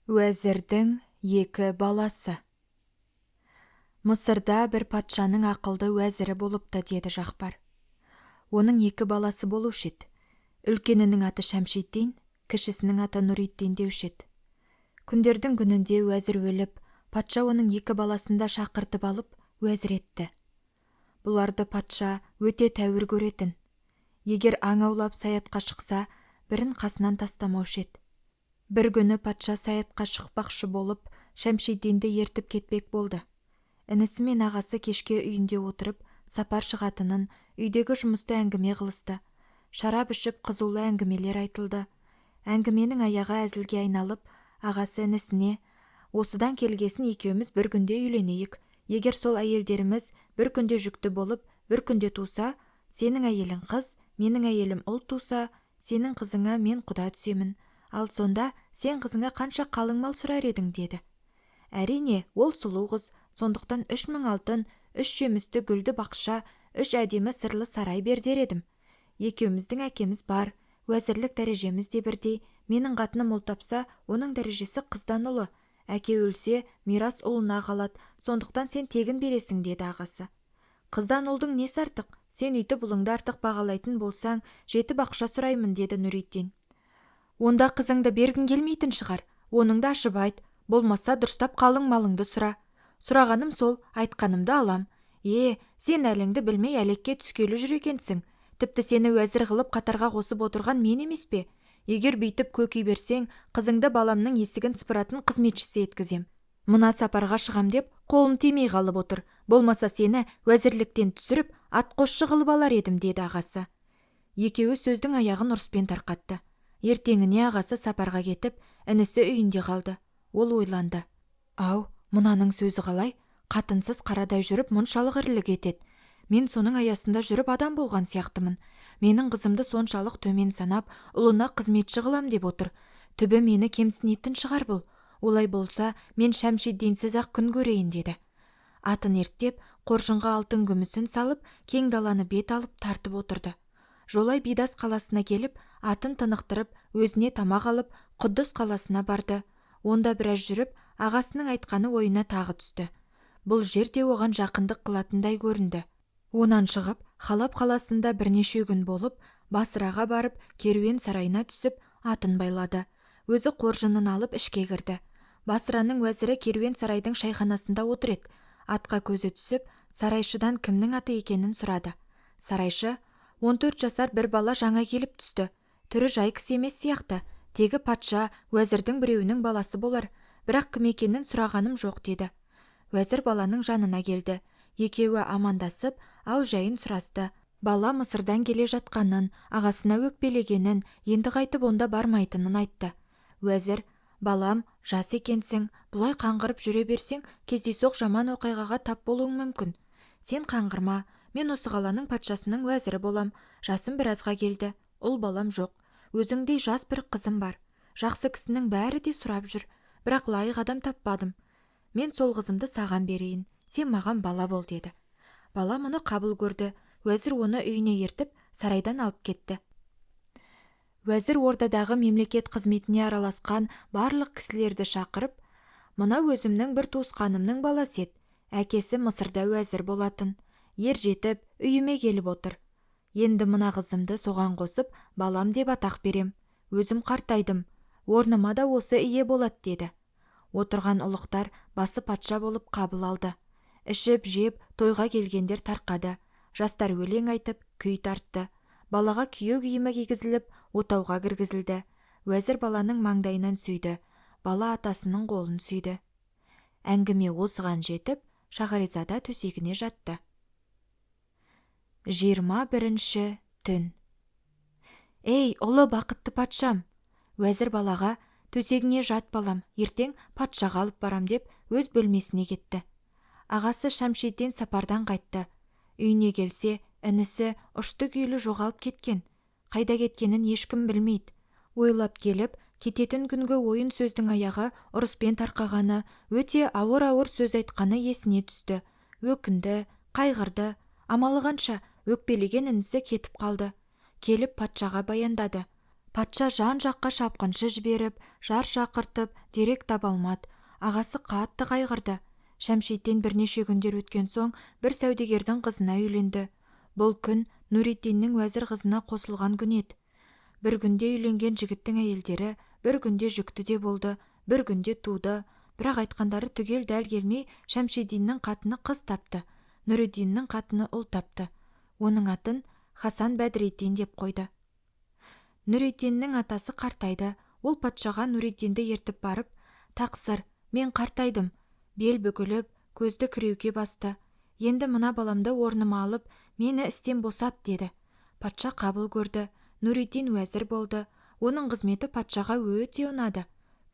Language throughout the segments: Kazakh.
Уәзірдің екі баласы. Мысырда бір патшаның ақылды уәзірі болыпты, – деді Жағпар. Оның екі баласы болушы еді. Үлкенінің аты Шәмшиддин, кішісінің аты Нұриддин деуші еді. Күндердің күнінде уәзір өліп, патша оның екі баласын да шақыртып алып, уәзір етті. Бұларды патша өте тәуір көретін. Егер аң аулап саятқа шықса, бірін қасынан тастамаушы еді. Бір күні патша саятқа шықпақшы болып, Шәмшиддинді ертіп кетпек болды. Інісі мен ағасы кешке үйінде отырып, сапар шығатынын, үйдегі жұмысты әңгіме қылысты. Шарап ішіп, қызулы әңгімелер айтылды. Әңгіменің аяғы әзілге айналып, ағасы інісіне: «Осыдан келгесін екеуміз бір күнде үйленейік, егер сол әйелдеріміз бір күнде жүкті болып, бір күнде туса, сенің әйелің қыз, менің әйелім ұл туса, сенің қызыңа мен құда түсемін, ал сонда сен қызыңа қанша қалың мал сұрар едің?» – деді. «Әрине, ол сұлу қыз, сондықтан 3000 алтын, үш жемісті гүлді бақша, үш әдемі сырлы сарай бер дер едім. Екеуміздің әкеміз бар, уәзірлік дәрежеміз де бірдей, менің қатыным ұл тапса, оның дәрежесі қыздан ұлы, әке өлсе, мирас ұлына қалады, сондықтан сен тегін бересің», – деді ағасы. «Қыздан ұлдың несі артық, сен өйтіп ұлыңды артық бағалайтын болсаң, жеті бақша сұраймын», – деді Нұриддин. «Онда қызыңды бергің келмейтін шығар, оныңды ашып айт, болмаса дұрыстап қалың малыңды сұра». «Сұрағаным сол, айтқанымды алам». «Е, сен әліңді білмей әлекке түскелі жүр екенсің, тіпті сені уәзір қылып қатарға қосып отырған мен емес пе? Егер бүйтіп көки берсең, қызыңды баламның есігін сыпыратын қызметшісі еткізем. Мына сапарға шығам деп, қолым тимей қалып отыр, болмаса сені уәзірліктен түсіріп, атқосшы қылып алар едім», – деді ағасы. Екеуі сөздің аяғын ұрыспен тарқатты. Ертеңіне ағасы сапарға кетіп, інісі үйінде қалды. Ол ойланды: «Ау, мынаның сөзі қалай, қатынсыз қарадай жүріп мұншалық ірілік етеді. Мен соның аясында жүріп адам болған сияқтымын. Менің қызымды соншалық төмен санап, ұлына қызметші қылам деп отыр. Түбі мені кемсінетін шығар бұл. Олай болса, мен Шәмшиддинсіз-ақ күн көрейін», – деді. Атын ерттеп, қоржынға алтын күмісін салып, кең даланы бет алып тартып отырды. Жолай Бидас қаласына келіп, атын тынықтырып, өзіне тамақ алып, Құддыс қаласына барды. Онда біраз жүріп, ағасының айтқаны ойына тағы түсті. Бұл жер де оған жақындық қылатындай көрінді. Онан шығып, Халаб қаласында бірнеше күн болып, Басраға барып, керуен сарайына түсіп, атын байлады. Өзі қоржынын алып ішке кірді. Басраның уәзірі керуен сарайдың шайханасында отыр еді. Атқа көзі түсіп, сарайшыдан кімнің аты екенін сұрады. Сарайшы: «14 жасар бір бала жаңа келіп түсті. Түрі жай кісі емес сияқты, тегі патша, уәзірдің біреуінің баласы болар, бірақ кім екенін сұрағаным жоқ», – деді. Уәзір баланың жанына келді. Екеуі амандасып, ау-жайын сұрасты. Бала Мысырдан келе жатқанын, ағасына өкпелегенін, енді қайтып онда бармайтынын айтты. Уәзір: «Балам, жас екенсің, бұлай қаңғырып жүре берсең, кездейсоқ жаман оқиғаға тап болуың мүмкін. Сен қаңғырма, мен осы қаланың патшасының уәзірі болам, жасым біразға келді, ұл балам жоқ. Өзіңдей жас бір қызым бар. Жақсы кісінің бәрі де сұрап жүр, бірақ лайық адам таппадым. Мен сол қызымды саған берейін, сен маған бала бол», – деді. Бала мұны қабыл көрді. Уәзір оны үйіне ертіп, сарайдан алып кетті. Уәзір ордадағы мемлекет қызметіне араласқан барлық кісілерді шақырып: «Мынау өзімнің бір туысқанымның баласы еді, әкесі Мысырда уәзір болатын, ер жетіп, үйіме келіп отыр. Енді мына қызымды соған қосып, балам деп атақ берем, өзім қартайдым, орныма да осы ие болады», – деді. Отырған ұлықтар басы патша болып қабыл алды. Ішіп, жеп, тойға келгендер тарқады. Жастар өлең айтып, күй тартты. Балаға күйеу киімі кигізіліп, отауға кіргізілді. Уәзір баланың маңдайынан сүйді, бала атасының қолын сүйді. Әңгіме осыған жетіп, Шахаризада төсегіне жатты. 21-ші түн. «Ей, ұлы бақытты патшам!» Уәзір балаға: «Төсегіңе жат, балам, ертең патшаға алып барам», – деп өз бөлмесіне кетті. Ағасы Шәмшиддин сапардан қайтты. Үйіне келсе, інісі ұшты-күйлі жоғалып кеткен. Қайда кеткенін ешкім білмейді. Ойлап келіп, кететін күнгі ойын сөздің аяғы ұрыспен тарқағаны, өте ауыр-ауыр сөз айтқаны есіне түсті. Өкінді, қайғырды. Амалы қанша, өкпелеген інісі кетіп қалды. Келіп патшаға баяндады. Патша жан–жаққа шапқыншы жіберіп, жар шақыртып, дерек таба алмады, ағасы қатты қайғырды. Шәмшиддин бірнеше күндер өткен соң бір саудагердің қызына үйленді. Бұл күн Нұриддиннің уәзір қызына қосылған күні еді. Бір күнде үйленген жігіттің әйелдері бір күнде жүкті де болды, бір күнде туды. Бірақ айтқандары түгел дәл келмей Шәмшиддиннің қатыны қыз тапты, Нұриддиннің қатыны ұл тапты. Оның атын Хасан Бәдіреддин деп қойды. Нұриддиннің атасы қартайды. Ол патшаға Нұриддинді ертіп барып: «Тақсыр, мен қартайдым, бел бүгіліп, көзді кіреуке басты. Енді мына баламды орныма алып, мені істен босат», – деді. Патша қабыл көрді. Нұриддин уәзір болды. Оның қызметі патшаға өте ұнады.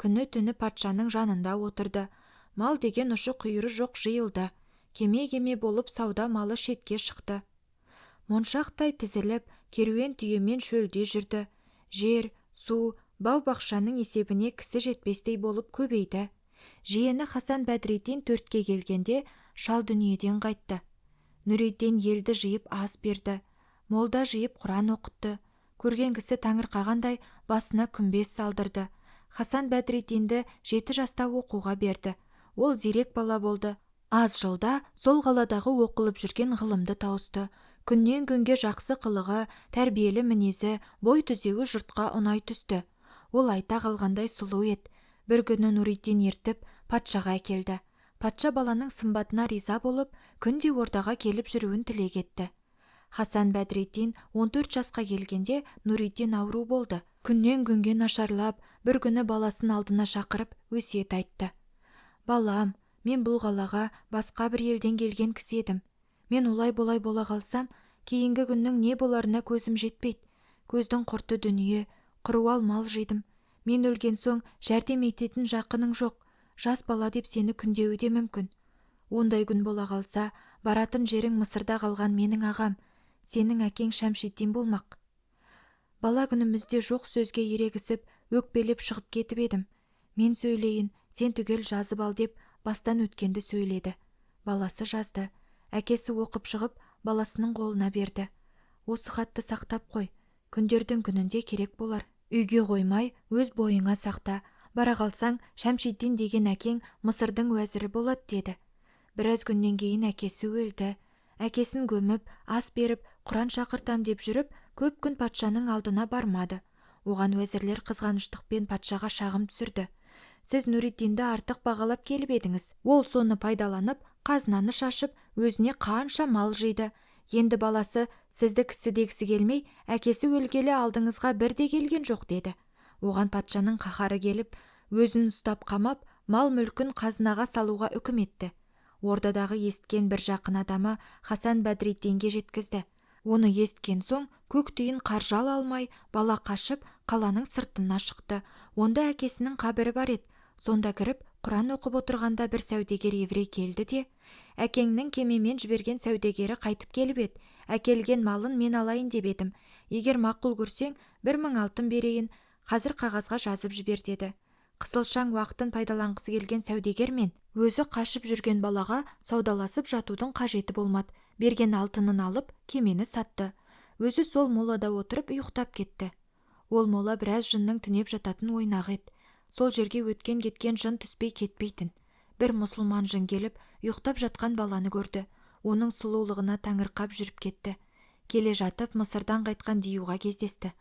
Күні-түні патшаның жанында отырды. Мал деген ұшы-қиыры жоқ жиылды. Кеме-кеме болып сауда малы шетке шықты. Моншақтай тізіліп, керуен түйемен шөлде жүрді. Жер, су, бау-бақшаның есебіне кісі жетпестей болып көбейді. Жиені Хасан Бәдіреддин 4-ке келгенде шал дүниеден қайтты. Нұриддин елді жиып ас берді. Молда жиып құран оқытты. Көрген кісі таңырқағандай басына күмбез салдырды. Хасан Бәдіреддинді 7 жаста оқуға берді. Ол зирек бала болды. Аз жылда сол қаладағы оқылып жүрген ғылымды тауысты. Күннен күнге жақсы қылығы, тәрбиелі мінезі, бой түзеуі жұртқа ұнай түсті. Ол айта қалғандай сұлу еді. Бір күні Нұриддин ертіп, патшаға әкелді. Патша баланың сымбатына риза болып, күнде ордаға келіп жүруін тілек етті. Хасан Бәдіреддин 14 жасқа келгенде Нұриддин ауру болды. Күннен күнге нашарлап, бір күні баласын алдына шақырып, өсиет айтты. «Балам, мен бұл қалаға басқа бір елден келген кісі едім. Мен олай-бұлай бола қалсам, кейінгі күннің не боларына көзім жетпейді. Көздің құрты дүние, құруал мал жидым. Мен өлген соң жәрдем ететін жақының жоқ, жас бала деп сені күндеуі де мүмкін. Ондай күн бола қалса, баратын жерің Мысырда қалған менің ағам, сенің әкең Шәмшиддин болмақ. Бала күнімізде жоқ сөзге ерегісіп, өкпелеп шығып кетіп едім. Мен сөйлейін, сен түгел жазып ал» деп бастан өткенді сөйледі. Баласы жазды. Әкесі оқып шығып, баласының қолына берді. «Осы хатты сақтап қой, күндердің күнінде керек болар. Үйге қоймай, өз бойыңа сақта. Бара қалсаң, Шәмшиддин деген әкең Мысырдың уәзірі болады», – деді. Біраз күннен кейін әкесі өлді. Әкесін көміп, ас беріп, құран шақыртам деп жүріп, көп күн патшаның алдына бармады. Оған уәзірлер қызғаныштықпен патшаға шағым түсірді. «Сіз Нұриддинді артық бағалап келіп едіңіз. Ол соны пайдаланып, қазынаны шашып, өзіне қанша мал жиды. Енді баласы сізді кісі дегісі келмей, әкесі өлгелі алдыңызға бір де келген жоқ», – деді. Оған патшаның қаһары келіп, өзін ұстап қамап, мал-мүлкін қазынаға салуға үкім етті. Ордадағы есіткен бір жақын адамы Хасан Бәдіреддинге жеткізді. Оны есіткен соң көк тиын қаржы ала алмай, бала қашып, қаланың сыртына шықты. Онда әкесінің қабірі бар еді. Сонда кіріп, құран оқып отырғанда бір саудагер еврей келді де: «Әкеңнің кемемен жіберген саудагері қайтып келіп еді, әкелген малын мен алайын деп едім. Егер мақұл көрсең, 1000 алтын берейін, қазір қағазға жазып жібер», – деді. Қысылшаң уақытын пайдаланғысы келген саудагер мен өзі қашып жүрген балаға саудаласып жатудың қажеті болмады. Берген алтынын алып, кемені сатты. Өзі сол молада отырып ұйықтап кетті. Ол мола біраз жынның түнеп жататын ойнағы еді. Сол жерге өткен-кеткен жын түспей кетпейтін. Бір мұсылман жын келіп, ұйықтап жатқан баланы көрді. Оның сұлулығына таңырқап жүріп кетті. Келе жатып Мысырдан қайтқан диюға кездесті.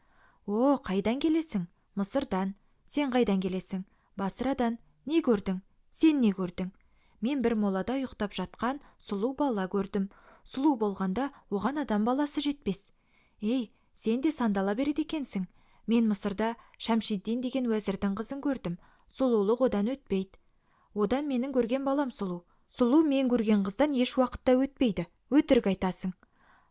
«О, қайдан келесің?» «Мысырдан». «Сен қайдан келесің?» «Басрадан». «Не көрдің?» «Сен не көрдің?» «Мен бір молада ұйықтап жатқан сұлу бала көрдім. Сұлу болғанда оған адам баласы жетпес». «Ей, сен де сандала береді екенсің. Мен Мысырда Шәмшиддин деген уәзірдің қызын көрдім. Сұлулық одан өтпейді». «Одан менің көрген балам сұлу. Сұлу мен көрген қыздан еш уақытта өтпейді. Өтірік айтасың».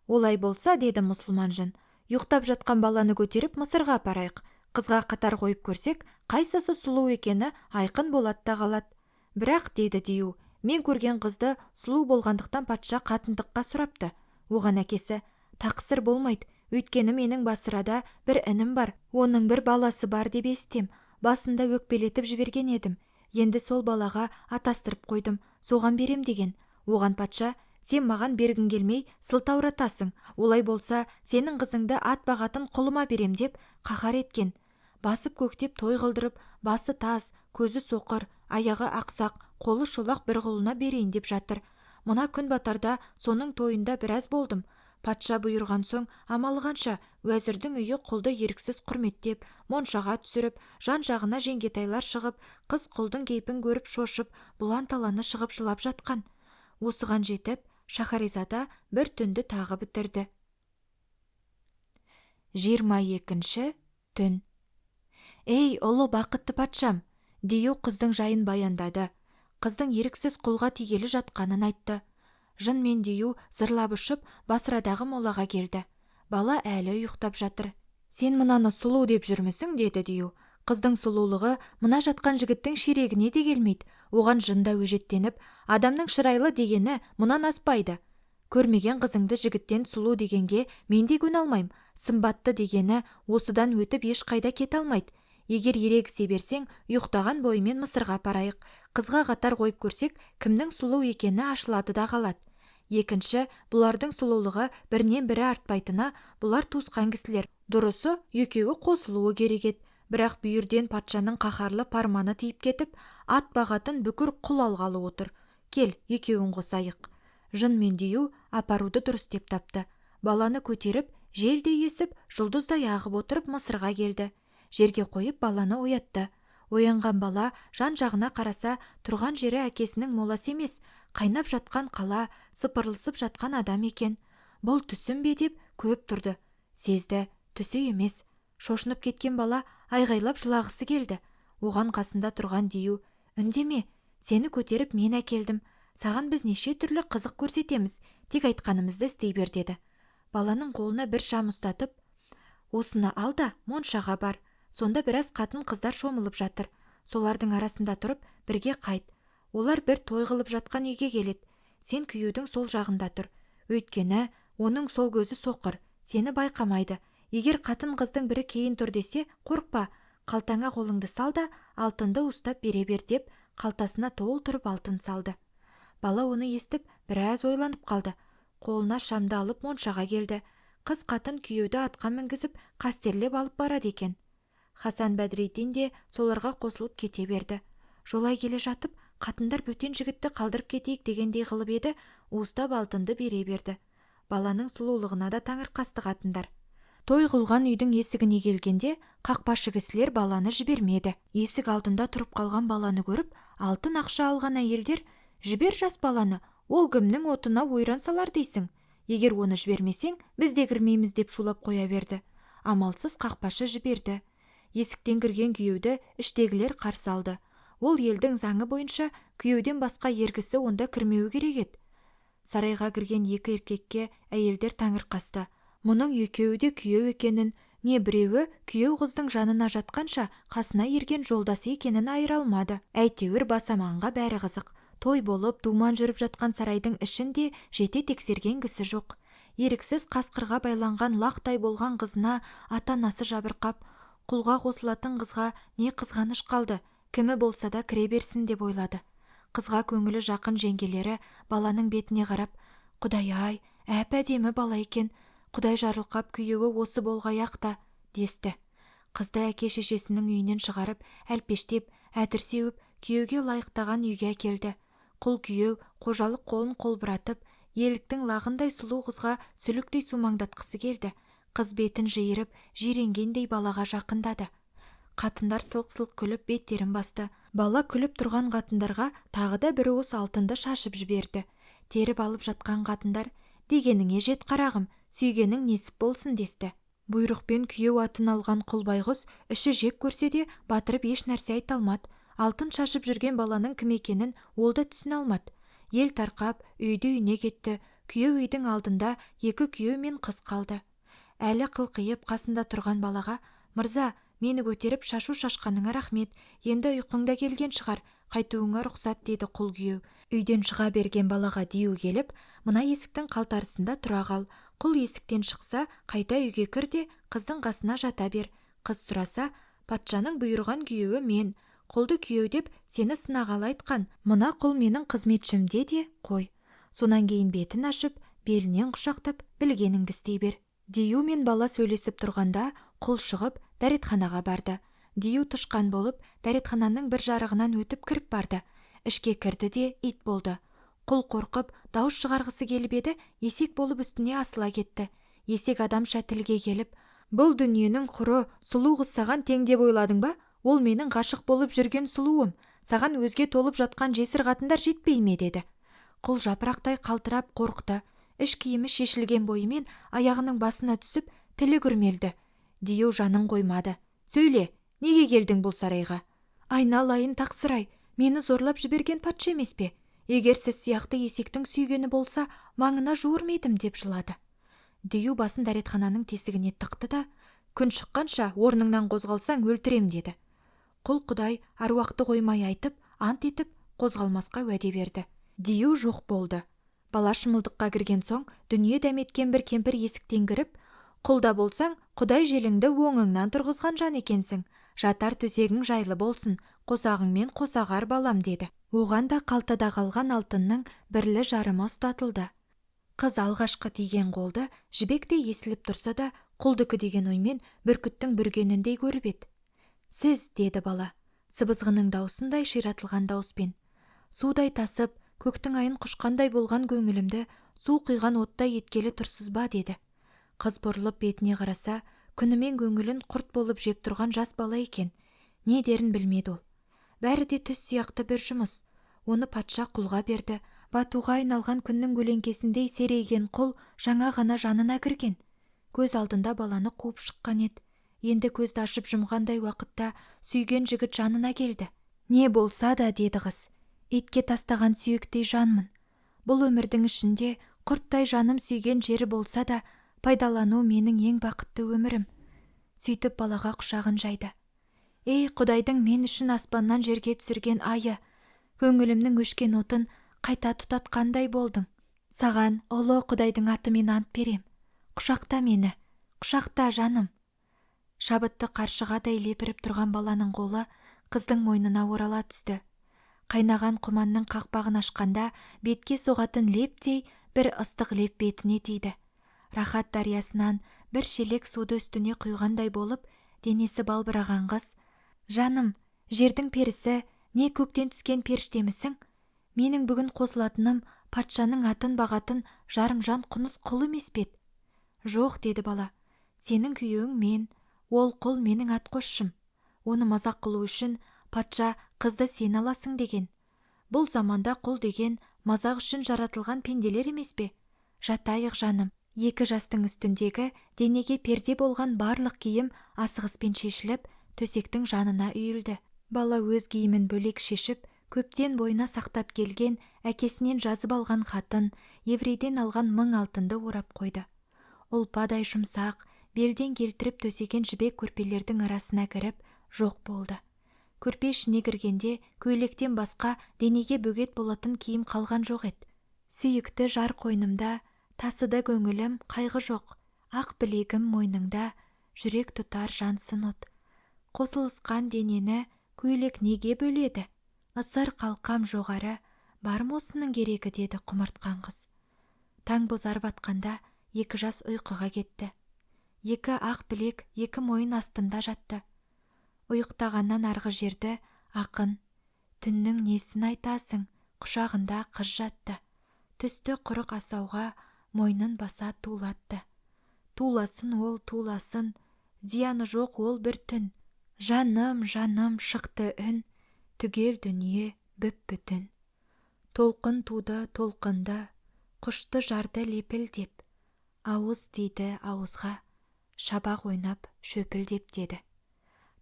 «Олай болса, – деді мұсылман жын, – ұйықтап жатқан баланы көтеріп Мысырға апарайық. Қызға қатар қойып көрсек, қайсысы сұлу екені айқын болады да қалады». «Бірақ, – деді дию, – мен көрген қызды сұлу болғандықтан патша қатындыққа сұрапты». Оған әкесі: «Тақсыр, болмайды. Өйткені менің Басырада бір інім бар, оның бір баласы бар деп есітем. Басында өкпелетіп жіберген едім. Енді сол балаға атастырып қойдым, соған берем» деген. Оған патша: Сен маған бергің келмей, сылтауратасың, олай болса, сенің қызыңды ат бағатын құлыма беремін, – деп қаһар еткен. Басып–көктеп той қылдырып, басы таз, көзі соқыр, аяғы ақсақ, қолы шолақ бір құлына берейін деп жатыр. Мына күн батарда соның тойында біраз болдым. Патша бұйырған соң, амалы қанша, уәзірдің үйі құлды еріксіз құрметтеп, моншаға түсіріп, жан–жағына жеңгетайлар шығып, қыз құлдың кейпін көріп шошып, бұлан–таланы шығып жылап жатқан. Осыған жетіп, Шаһаризада бір түнді тағы бітірді. 22-ші түн. Ей, ұлы бақытты патшам, дию қыздың жайын баяндады. Қыздың еріксіз құлға тигелі жатқанын айтты. Жын мен дию зырлап ұшып, Басрадағы молаға келді. Бала әлі ұйықтап жатыр. Сен мынаны сұлу деп жүрмісің, деді дию. Қыздың сұлулығы мына жатқан жігіттің ширегіне де келмейді. Оған жын да өжеттеніп, адамның шырайлы дегені мұнан аспайды. Көрмеген қызыңды жігіттен сұлу дегенге мен де көне алмаймын. Сымбатты дегені осыдан өтіп ешқайда кете алмайды. Егер ерегісе берсең, ұйықтаған бойымен Мысырға апарайық. Қызға қатар қойып көрсек, кімнің сұлу екені ашылады да қалады. Екінші, бұлардың сұлулығы бірінен бірі артпайтыны, бұлар туысқан кісілер. Дұрысы, екеуі қосылуы керек еді. Бірақ бүйірден патшаның қаһарлы парманы тиіп кетіп, ат бағатын бүкір құл алғалы отыр. Кел, екеуін қосайық. Жын мен дию апаруды дұрыс деп тапты. Баланы көтеріп, желдей есіп, жұлдыздай ағып отырып Мысырға келді. Жерге қойып баланы оятты. Оянған бала жан-жағына қараса, тұрған жері әкесінің моласы емес, қайнап жатқан қала, сыпырылысып жатқан адам екен. Бұл түсім бе деп көп тұрды. Сезді, түсі емес. Шошынып кеткен бала айғайлап жылағысы келді. Оған қасында тұрған дию: «Үндеме, сені көтеріп мен әкелдім. Саған біз неше түрлі қызық көрсетеміз, тек айтқанымызды істей бер», – деді. Баланың қолына бір шам ұстатып, «Осыны ал да моншаға бар. Сонда біраз қатын қыздар шомылып жатыр. Солардың арасында тұрып, бірге қайт. Олар бір той қылып жатқан үйге келеді. Сен күйеудің сол жағында тұр. Өйткені оның сол көзі соқыр, сені байқамайды. Егер қатын қыздың бірі кейін тұр десе, қорықпа, қалтаңа қолыңды сал да, алтынды ұстап бере бер», – деп қалтасына толтырып алтын салды. Бала оны естіп, біраз ойланып қалды. Қолына шамды алып моншаға келді. Қыз қатын күйеуді атқа мінгізіп, қастерлеп алып барады екен. Хасан Бәдіриддин де соларға қосылып кете берді. Жолай келе жатып, қатындар бөтен жігітті қалдырып кетейік дегендей қылып еді, уыстап алтынды бере берді. Баланың сұлулығына да таңырқасты қатындар. Той қылған үйдің есігіне келгенде, қақпашы кісілер баланы жібермеді. Есік алдында тұрып қалған баланы көріп, алтын ақша алған әйелдер: «Жібер жас баланы, ол кімнің отына ойран салар дейсің? Егер оны жібермесең, біз де кірмейміз», – деп шулап қоя берді. Амалсыз қақпашы жіберді. Есіктен кірген күйеуді іштегілер қарсы алды. Ол елдің заңы бойынша күйеуден басқа ер кісі онда кірмеуі керек еді. Сарайға кірген екі еркекке әйелдер таңырқасты. Мұның екеуі де күйеу екенін, не біреуі күйеу қыздың жанына жатқанша қасына ерген жолдасы екенін айыра алмады. Әйтеуір басаманға бәрі қызық. Той болып, думан жүріп жатқан сарайдың ішін де жете тексерген кісі жоқ. Еріксіз қасқырға байланған лақтай болған қызына ата-анасы жабырқап, құлға қосылатын қызға не қызғаныш қалды, кімі болса да кіре берсін деп ойлады. Қызға көңілі жақын жеңгелері баланың бетіне қарап, «Құдай-ай, әп-әдемі бала екен, Құдай жарылқап күйеуі осы болғай-ақ та», десті. Қызды әке-шешесінің үйінен шығарып, әлпештеп, әтір сеуіп, күйеуге лайықтаған үйге әкелді. Құл күйеу қожалық қолын қолбыратып, еліктің лағындай сұлу қызға сүліктей сумаңдатқысы келді. Қыз бетін жиырып, жиренгендей балаға жақындады. Қатындар сылқ-сылқ күліп беттерін басты. Бала күліп тұрған қатындарға тағы да бір уыс алтынды шашып жіберді. Теріп алып жатқан қатындар: «Дегеніңе жет, қарағым, сүйгенің несіп болсын», – десті. Бұйрықпен күйеу атын алған құл байғұс іші жек көрсе де батырып еш нәрсе айта алмады. Алтын шашып жүрген баланың кім екенін ол да түсіне алмады. Ел тарқап, үйді үйіне кетті. Күйеу үйдің алдында екі күйеу мен қыз қалды. Әлі қылқиып қасында тұрған балаға: «Мырза, мені көтеріп шашу шашқаныңа рахмет, енді ұйқың да келген шығар, қайтуыңа рұқсат», – деді құл күйеу. Үйден шыға берген балаға дию келіп: «Мына есіктің қалтарысында тұра қал, құл есіктен шықса, қайта үйге кір де, қыздың қасына жата бер. Қыз сұраса, патшаның бұйырған күйеуі мен, құлды күйеу деп сені сынағалы айтқан, мына құл менің қызметшімде де қой. Сонан кейін бетін ашып, белінен құшақтап, білгеніңді істей бер. Дию мен бала сөйлесіп тұрғанда, құл шығып, дәретханаға барды. Дию тышқан болып, дәретхананың бір жарығынан өтіп кіріп барды. Ішке кірді де ит болды. Құл қорқып, дауыс шығарғысы келіп еді, есек болып үстіне асыла кетті. Есек адамша тілге келіп: «Бұл дүниенің құры сұлу қыз саған тең деп ойладың ба? Ол менің ғашық болып жүрген сұлуым. Саған өзге толып жатқан жесір қатындар жетпей ме?» – деді. Құл жапырақтай қалтырап қорықты. Іш киімі шешілген бойымен аяғының басына түсіп, тілі күрмелді. Дию жанын қоймады: «Сөйле, неге келдің бұл сарайға?» «Айналайын тақсыр-ай, мені зорлап жіберген патша емес пе? Егер сіз сияқты есектің сүйгені болса, маңына жуыр ма едім?» – деп жылады. Дию басын дәретхананың тесігіне тықты да: «Күн шыққанша орныңнан қозғалсаң, өлтірем», – деді. Құл құдай, аруақты қоймай айтып, ант етіп, қозғалмасқа уәде берді. Дию жоқ болды. Бала шымылдыққа кірген соң, дүние дәметкен бір кемпір есіктен кіріп: «Құл да болсаң, құдай желіңді оңыңнан тұрғызған жан екенсің. Жатар төсегің жайлы болсын, қосағыңмен қосағар балам», – деді. Оған да қалтада қалған алтынның бірлі-жарымы ұстатылды. Қыз алғашқы тиген қолды жібектей есіліп тұрса да, құлдікі деген оймен бүркіттің бүргеніндей көріп еді. «Сіз, – деді бала, сыбызғының даусындай ширатылған дауыспен, – судай тасып, көктің айын құшқандай болған көңілімді су құйған оттай еткелі тұрсыз ба?» – деді. Қыз бұрылып бетіне қараса, күнімен көңілін құрт болып жеп тұрған жас бала екен. Не дерін білмеді ол. Бәрі де түс сияқты бір жұмыс. Оны патша құлға берді. Батуға айналған күннің көлеңкесіндей серейген құл жаңа ғана жанына кірген. Көз алдында баланы қуып шыққан еді. Енді көзді ашып жұмғандай уақытта сүйген жігіт жанына келді. «Не болса да, – деді қыз, – итке тастаған сүйектей жанмын. Бұл өмірдің ішінде құрттай жаным сүйген жері болса да, пайдалану менің ең бақытты өмірім». Сөйтіп балаға құшағын жайды. «Ей, құдайдың мен үшін аспаннан жерге түсірген айы, көңілімнің өшкен отын қайта тұтатқандай болдың. Саған ұлы құдайдың атымен ант берем. Құшақта мені, құшақта, жаным». Шабытты қаршығадай лепіріп тұрған баланың қолы қыздың мойнына орала түсті. Қайнаған құманның қақпағын ашқанда бетке соғатын лептей бір ыстық леп бетіне тиді. Рахат дариясынан бір шелек суды үстіне құйғандай болып, денесі балбыраған қыз: «Жаным, жердің перісі, не көктен түскен періштемісің? Менің бүгін қосылатыным патшаның атын бағатын жарымжан құныс құл емес пе еді?» «Жоқ, – деді бала, – сенің күйеуің мен, ол құл менің атқосшым. Оны мазақ қылу үшін патша қызды сен аласың деген. Бұл заманда құл деген мазақ үшін жаратылған пенделер емес пе? Жатайық, жаным». Екі жастың үстіндегі денеге перде болған барлық киім асығыспен шешіліп, төсектің жанына үйілді. Бала өз киімін бөлек шешіп, көптен бойына сақтап келген әкесінен жазып алған хатын, еврейден алған 1000 алтынды орап қойды. Ұлпадай жұмсақ, белден келтіріп төсеген жібек көрпелердің арасына кіріп, жоқ болды. Көрпе ішіне кіргенде көйлектен басқа денеге бөгет болатын киім қалған жоқ еді. Сүйікті жар қойнымда, тасыды көңілім, қайғы жоқ, ақ білегім мойныңда, жүрек тұтар жансын от. Қосылысқан денені көйлек неге бөледі? Ысыр қалқам жоғары, бар ма осының керегі, деді құмартқан қыз. Таң бозарып атқанда екі жас ұйқыға кетті. Екі ақ білек екі мойын астында жатты. Ұйықтағаннан арғы жерді ақын: «Түннің несін айтасың, құшағында қыз жатты. Түсті құрық асауға мойнын баса тулатты. Туласын ол, туласын, зияны жоқ ол бір түн. Жаным, жаным, шықты үн, түгел дүние бүп-бүтін. Толқын туды толқынды, құшты жарды лепілдеп. Ауыз тиді ауызға, шабақ ойнап шөпілдеп», деді.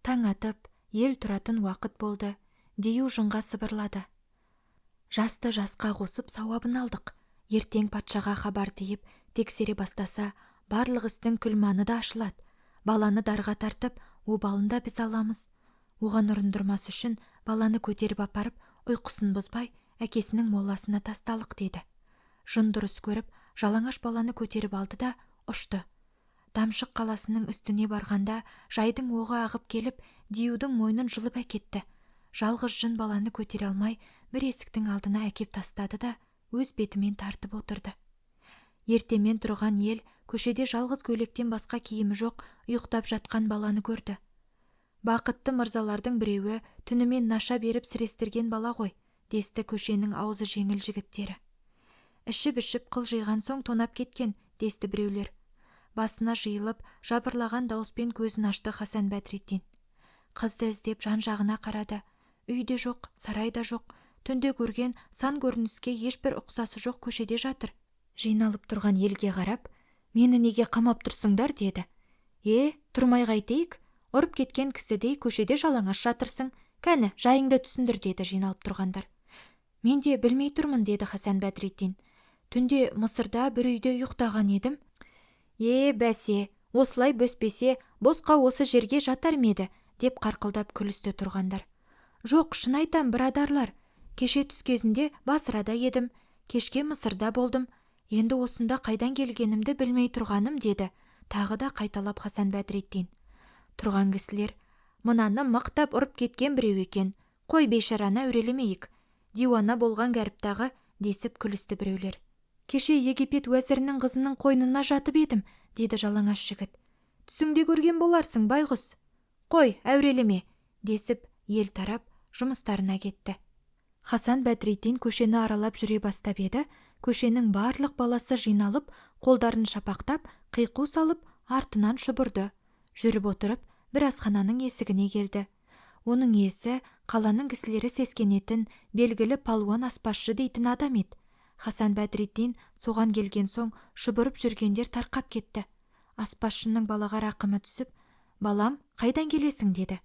Таң атып, ел тұратын уақыт болды. Дию жынға сыбырлады: «Жасты жасқа қосып сауабын алдық. Ертең патшаға хабар тиіп, тексере бастаса, барлық істің күлманы да ашылады. Баланы дарға тартып, обалын да біз аламыз. Оған ұрындырмас үшін баланы көтеріп апарып, ұйқысын бұзбай, әкесінің моласына тасталық», деді. Жын дұрыс көріп, жалаңаш баланы көтеріп алды да ұшты. Дамшық қаласының үстіне барғанда жайдың оғы ағып келіп, диюдың мойнын жұлып әкетті. Жалғыз жын баланы көтере алмай, бір есіктің алдына әкеп тастады да Өз бетімен тартып отырды. Ертемен тұрған ел көшеде жалғыз көйлектен басқа киімі жоқ ұйықтап жатқан баланы көрді. «Бақытты мырзалардың біреуі түнімен наша беріп сірестірген бала ғой», – десті көшенің аузы жеңіл жігіттері. «Ішіп-ішіп қылжиған соң тонап кеткен», – десті біреулер. Басына жиылып, жабырлаған дауыспен көзін ашты Хасан Бәдретдин. Қызды іздеп жан-жағына қарады. Үй де жоқ, сарай да жоқ. Түнде көрген сан көрініске ешбір ұқсасы жоқ көшеде жатыр. Жиналып тұрған елге қарап: «Мені неге қамап тұрсыңдар?» – деді. «Е, тұрмай қайтейік, ұрып кеткен кісідей көшеде жалаңаш жатырсың. Кәні, жайыңды түсіндір», – деді жиналып тұрғандар. «Мен де білмей тұрмын», – деді Хасан Бәдретдин. «Түнде Мысырда бір үйде ұйықтаған едім». «Е, бәсе, осылай бөспесе, босқа осы жерге жатар ма еді?» – деп қарқылдап күлісті тұрғандар. «Жоқ, шын айтам, бірадарлар, кеше түс кезінде Басрада едім, кешке Мысырда болдым. Енді осында қайдан келгенімді білмей тұрғаным», – деді тағы да қайталап Хасан Бәдретдин. Тұрған кісілер: «Мынаны мықтап ұрып кеткен біреу екен, қой, бейшараны әурелемейік, диуана болған кәріптағы», – десіп күлісті біреулер. «Кеше Египет уәзірінің қызының қойнына жатып едім», – деді жалаңаш жігіт. «Түсіңде көрген боларсың, байғұс. Қой, әурелеме», – десіп, ел тарап, жұмыстарына кетті. Хасан Бәдретдин көшені аралап жүре бастап еді, көшенің барлық баласы жиналып, қолдарын шапақтап, қиқу салып, артынан шұбырды. Жүріп отырып, бір асхананың есігіне келді. Оның иесі қаланың кісілері сескенетін белгілі палуан аспазшы дейтін адам еді. Хасан Бәдретдин соған келген соң шұбырып жүргендер тарқап кетті. Аспазшының балаға рақымы түсіп: «Балам, қайдан келесің?» – деді.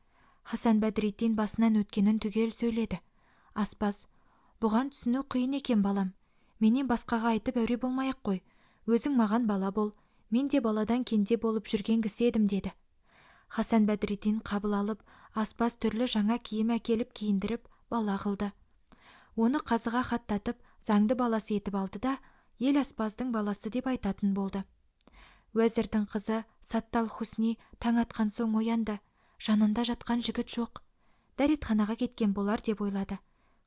Хасан Бәдретдин басынан өткенін түгел сөйледі. Аспаз: «Бұған түсіну қиын екен, балам. Менен басқаға айтып әуре болмай-ақ қой. Өзің маған бала бол. Мен де баладан кенде болып жүрген кісі едім», – деді. Хасан Бәдретдин қабыл алып, аспаз түрлі жаңа киім әкеліп киіндіріп, бала қылды. Оны қазыға хаттатып, заңды баласы етіп алды да, ел аспаздың баласы деп айтатын болды. Уәзірдің қызы Саттал Хусни таң атқан соң оянды. Жанында жатқан жігіт жоқ. Дәретханаға кеткен болар деп ойлады.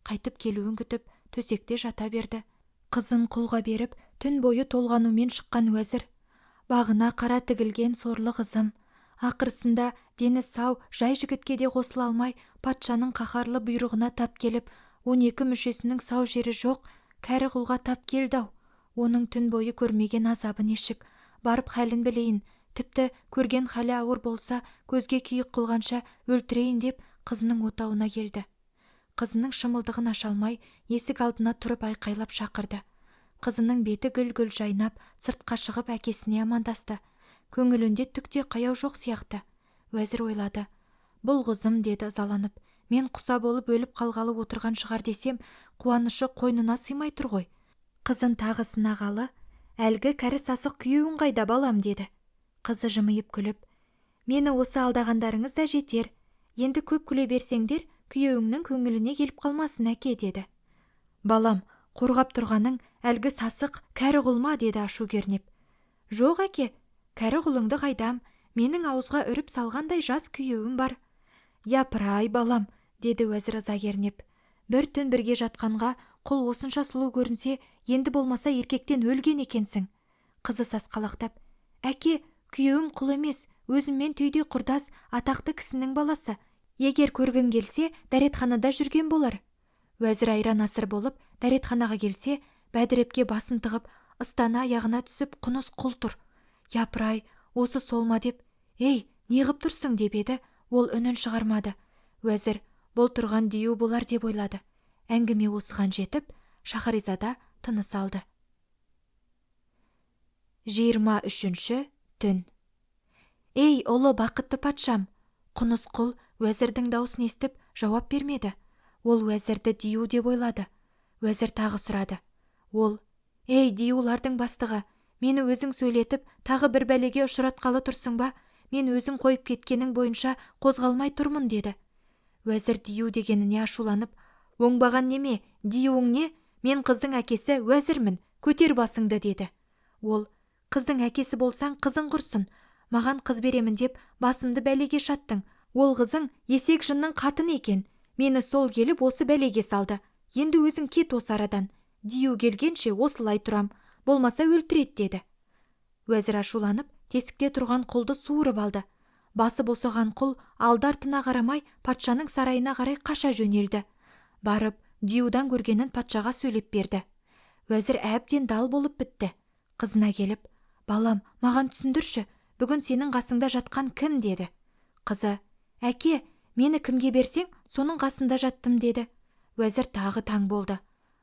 Қайтып келуін күтіп, төсекте жата берді. Қызын құлға беріп, түн бойы толғанумен шыққан уәзір: «Бағына қара тігілген сорлы қызым, ақырысында дені сау жай жігітке де қосыла алмай, патшаның қаһарлы бұйрығына тап келіп, 12 мүшесінің сау жері жоқ кәрі құлға тап келді–ау. Оның түн бойы көрмеген азабы нешік, барып халін білейін, тіпті көрген халі ауыр болса, көзге күйік қылғанша өлтірейін», – деп қызының отауына келді. Қызының шымылдығын аша алмай, есік алдына тұрып айқайлап шақырды. Қызының беті гүл–гүл жайнап, сыртқа шығып әкесіне амандасты. Көңілінде түк те қаяу жоқ сияқты. Уәзір ойлады: «Бұл қызым, – деді ызаланып, – мен құса болып өліп қалғалы отырған шығар десем, қуанышы қойнына сыймай тұр ғой». Қызын тағы сынағалы: «Әлгі кәрі сасық күйеуің қайда, балам?» – деді. Қызы жымиып күліп: «Мені осы алдағандарыңыз да жетер. Енді көп күле берсеңдер, күйеуіңнің көңіліне келіп қалмасын, әке», – деді. «Балам, қорғап тұрғаның әлгі сасық кәрі құл ма?» – деді ашу кернеп. «Жоқ, әке, кәрі құлыңды қайдам, менің ауызға үріп салғандай жас күйеуім бар». «Япыр–ай, балам, – деді уәзір ыза кернеп, – бір түн бірге жатқанға құл осынша сұлу көрінсе, енді болмаса еркектен өлген екенсің». Қызы сасқалақтап: «Әке, күйеуім құл емес, өзіммен түйдей құрдас, атақты кісінің баласы. Егер көргің келсе, дәретханада жүрген болар». Уәзір айран асыр болып, дәретханаға келсе, бәдірепке басын тығып, ыстаны аяғына түсіп құныс құл тұр. «Япырай, осы сол ма?» деп: «Ей, неғып тұрсың?» – деп еді, ол үнін шығармады. Уәзір: «Бұл тұрған дию болар», – деп ойлады. Әңгіме осыған жетіп, Шаһаризада тыныс алды. 23-түн. «Ей, ұлы бақытты патшам!» Құныс құл уәзірдің даусын естіп, жауап бермеді. Ол уәзірді дию деп ойлады. Уәзір тағы сұрады. Ол: «Ей, диюлардың бастығы, мені өзің сөйлетіп, тағы бір бәлеге ұшыратқалы тұрсың ба? Мен өзің қойып кеткенің бойынша қозғалмай тұрмын», – деді. Уәзір дию дегеніне ашуланып: «Оңбаған неме, диюың не? Мен қыздың әкесі, уәзірмін, көтер басыңды», – деді. Ол: «Қыздың әкесі болсаң, қызың құрсын, маған қыз беремін деп басымды бәлеге шаттың. Ол қызың есек жынның қатыны екен. Мені сол келіп осы бәлеге салды. Енді өзің кет осы арадан. Дию келгенше осылай тұрам, болмаса өлтіреді», – деді. Уәзір ашуланып, тесікте тұрған құлды суырып алды. Басы босаған құл алды–артына қарамай патшаның сарайына қарай қаша жөнелді. Барып диюдан көргенін патшаға сөйлеп берді. Уәзір әбден дал болып бітті. Қызына келіп: «Балам, маған түсіндірші, бүгін сенің қасыңда жатқан кім?» – деді. Қызы: «Әке, мені кімге берсең, соның қасында жаттым», – деді. Уәзір тағы таң болды.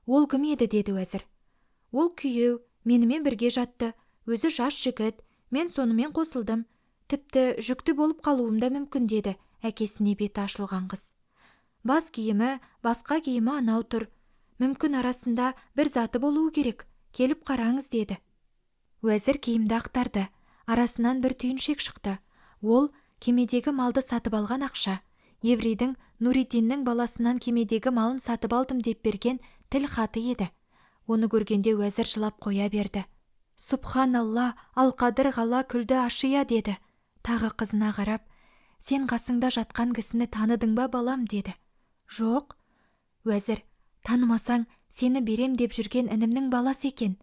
«Ол кім еді?» – деді уәзір. «Ол – күйеу, менімен бірге жатты, өзі жас жігіт, мен сонымен қосылдым, тіпті жүкті болып қалуым да мүмкін», – деді әкесіне беті ашылған қыз. «Бас киімі, басқа киімі анау тұр, мүмкін арасында бір заты болуы керек, келіп қараңыз», – деді. Уәзір киімді ақтарды, арасынан бір түйіншек шықты. Ол – кемедегі малды сатып алған ақша, еврейдің Нуриддиннің баласынан кемедегі малын сатып алдым деп берген тіл хаты еді. Оны көргенде уәзір жылап қоя берді. «Сұбханалла алқадыр ғала күлді ашия», – деді. Тағы қызына қарап: «Сен қасыңда жатқан кісіні таныдың ба, балам?» – деді. «Жоқ». Уәзір: «Танымасаң, сені берем деп жүрген інімнің баласы екен.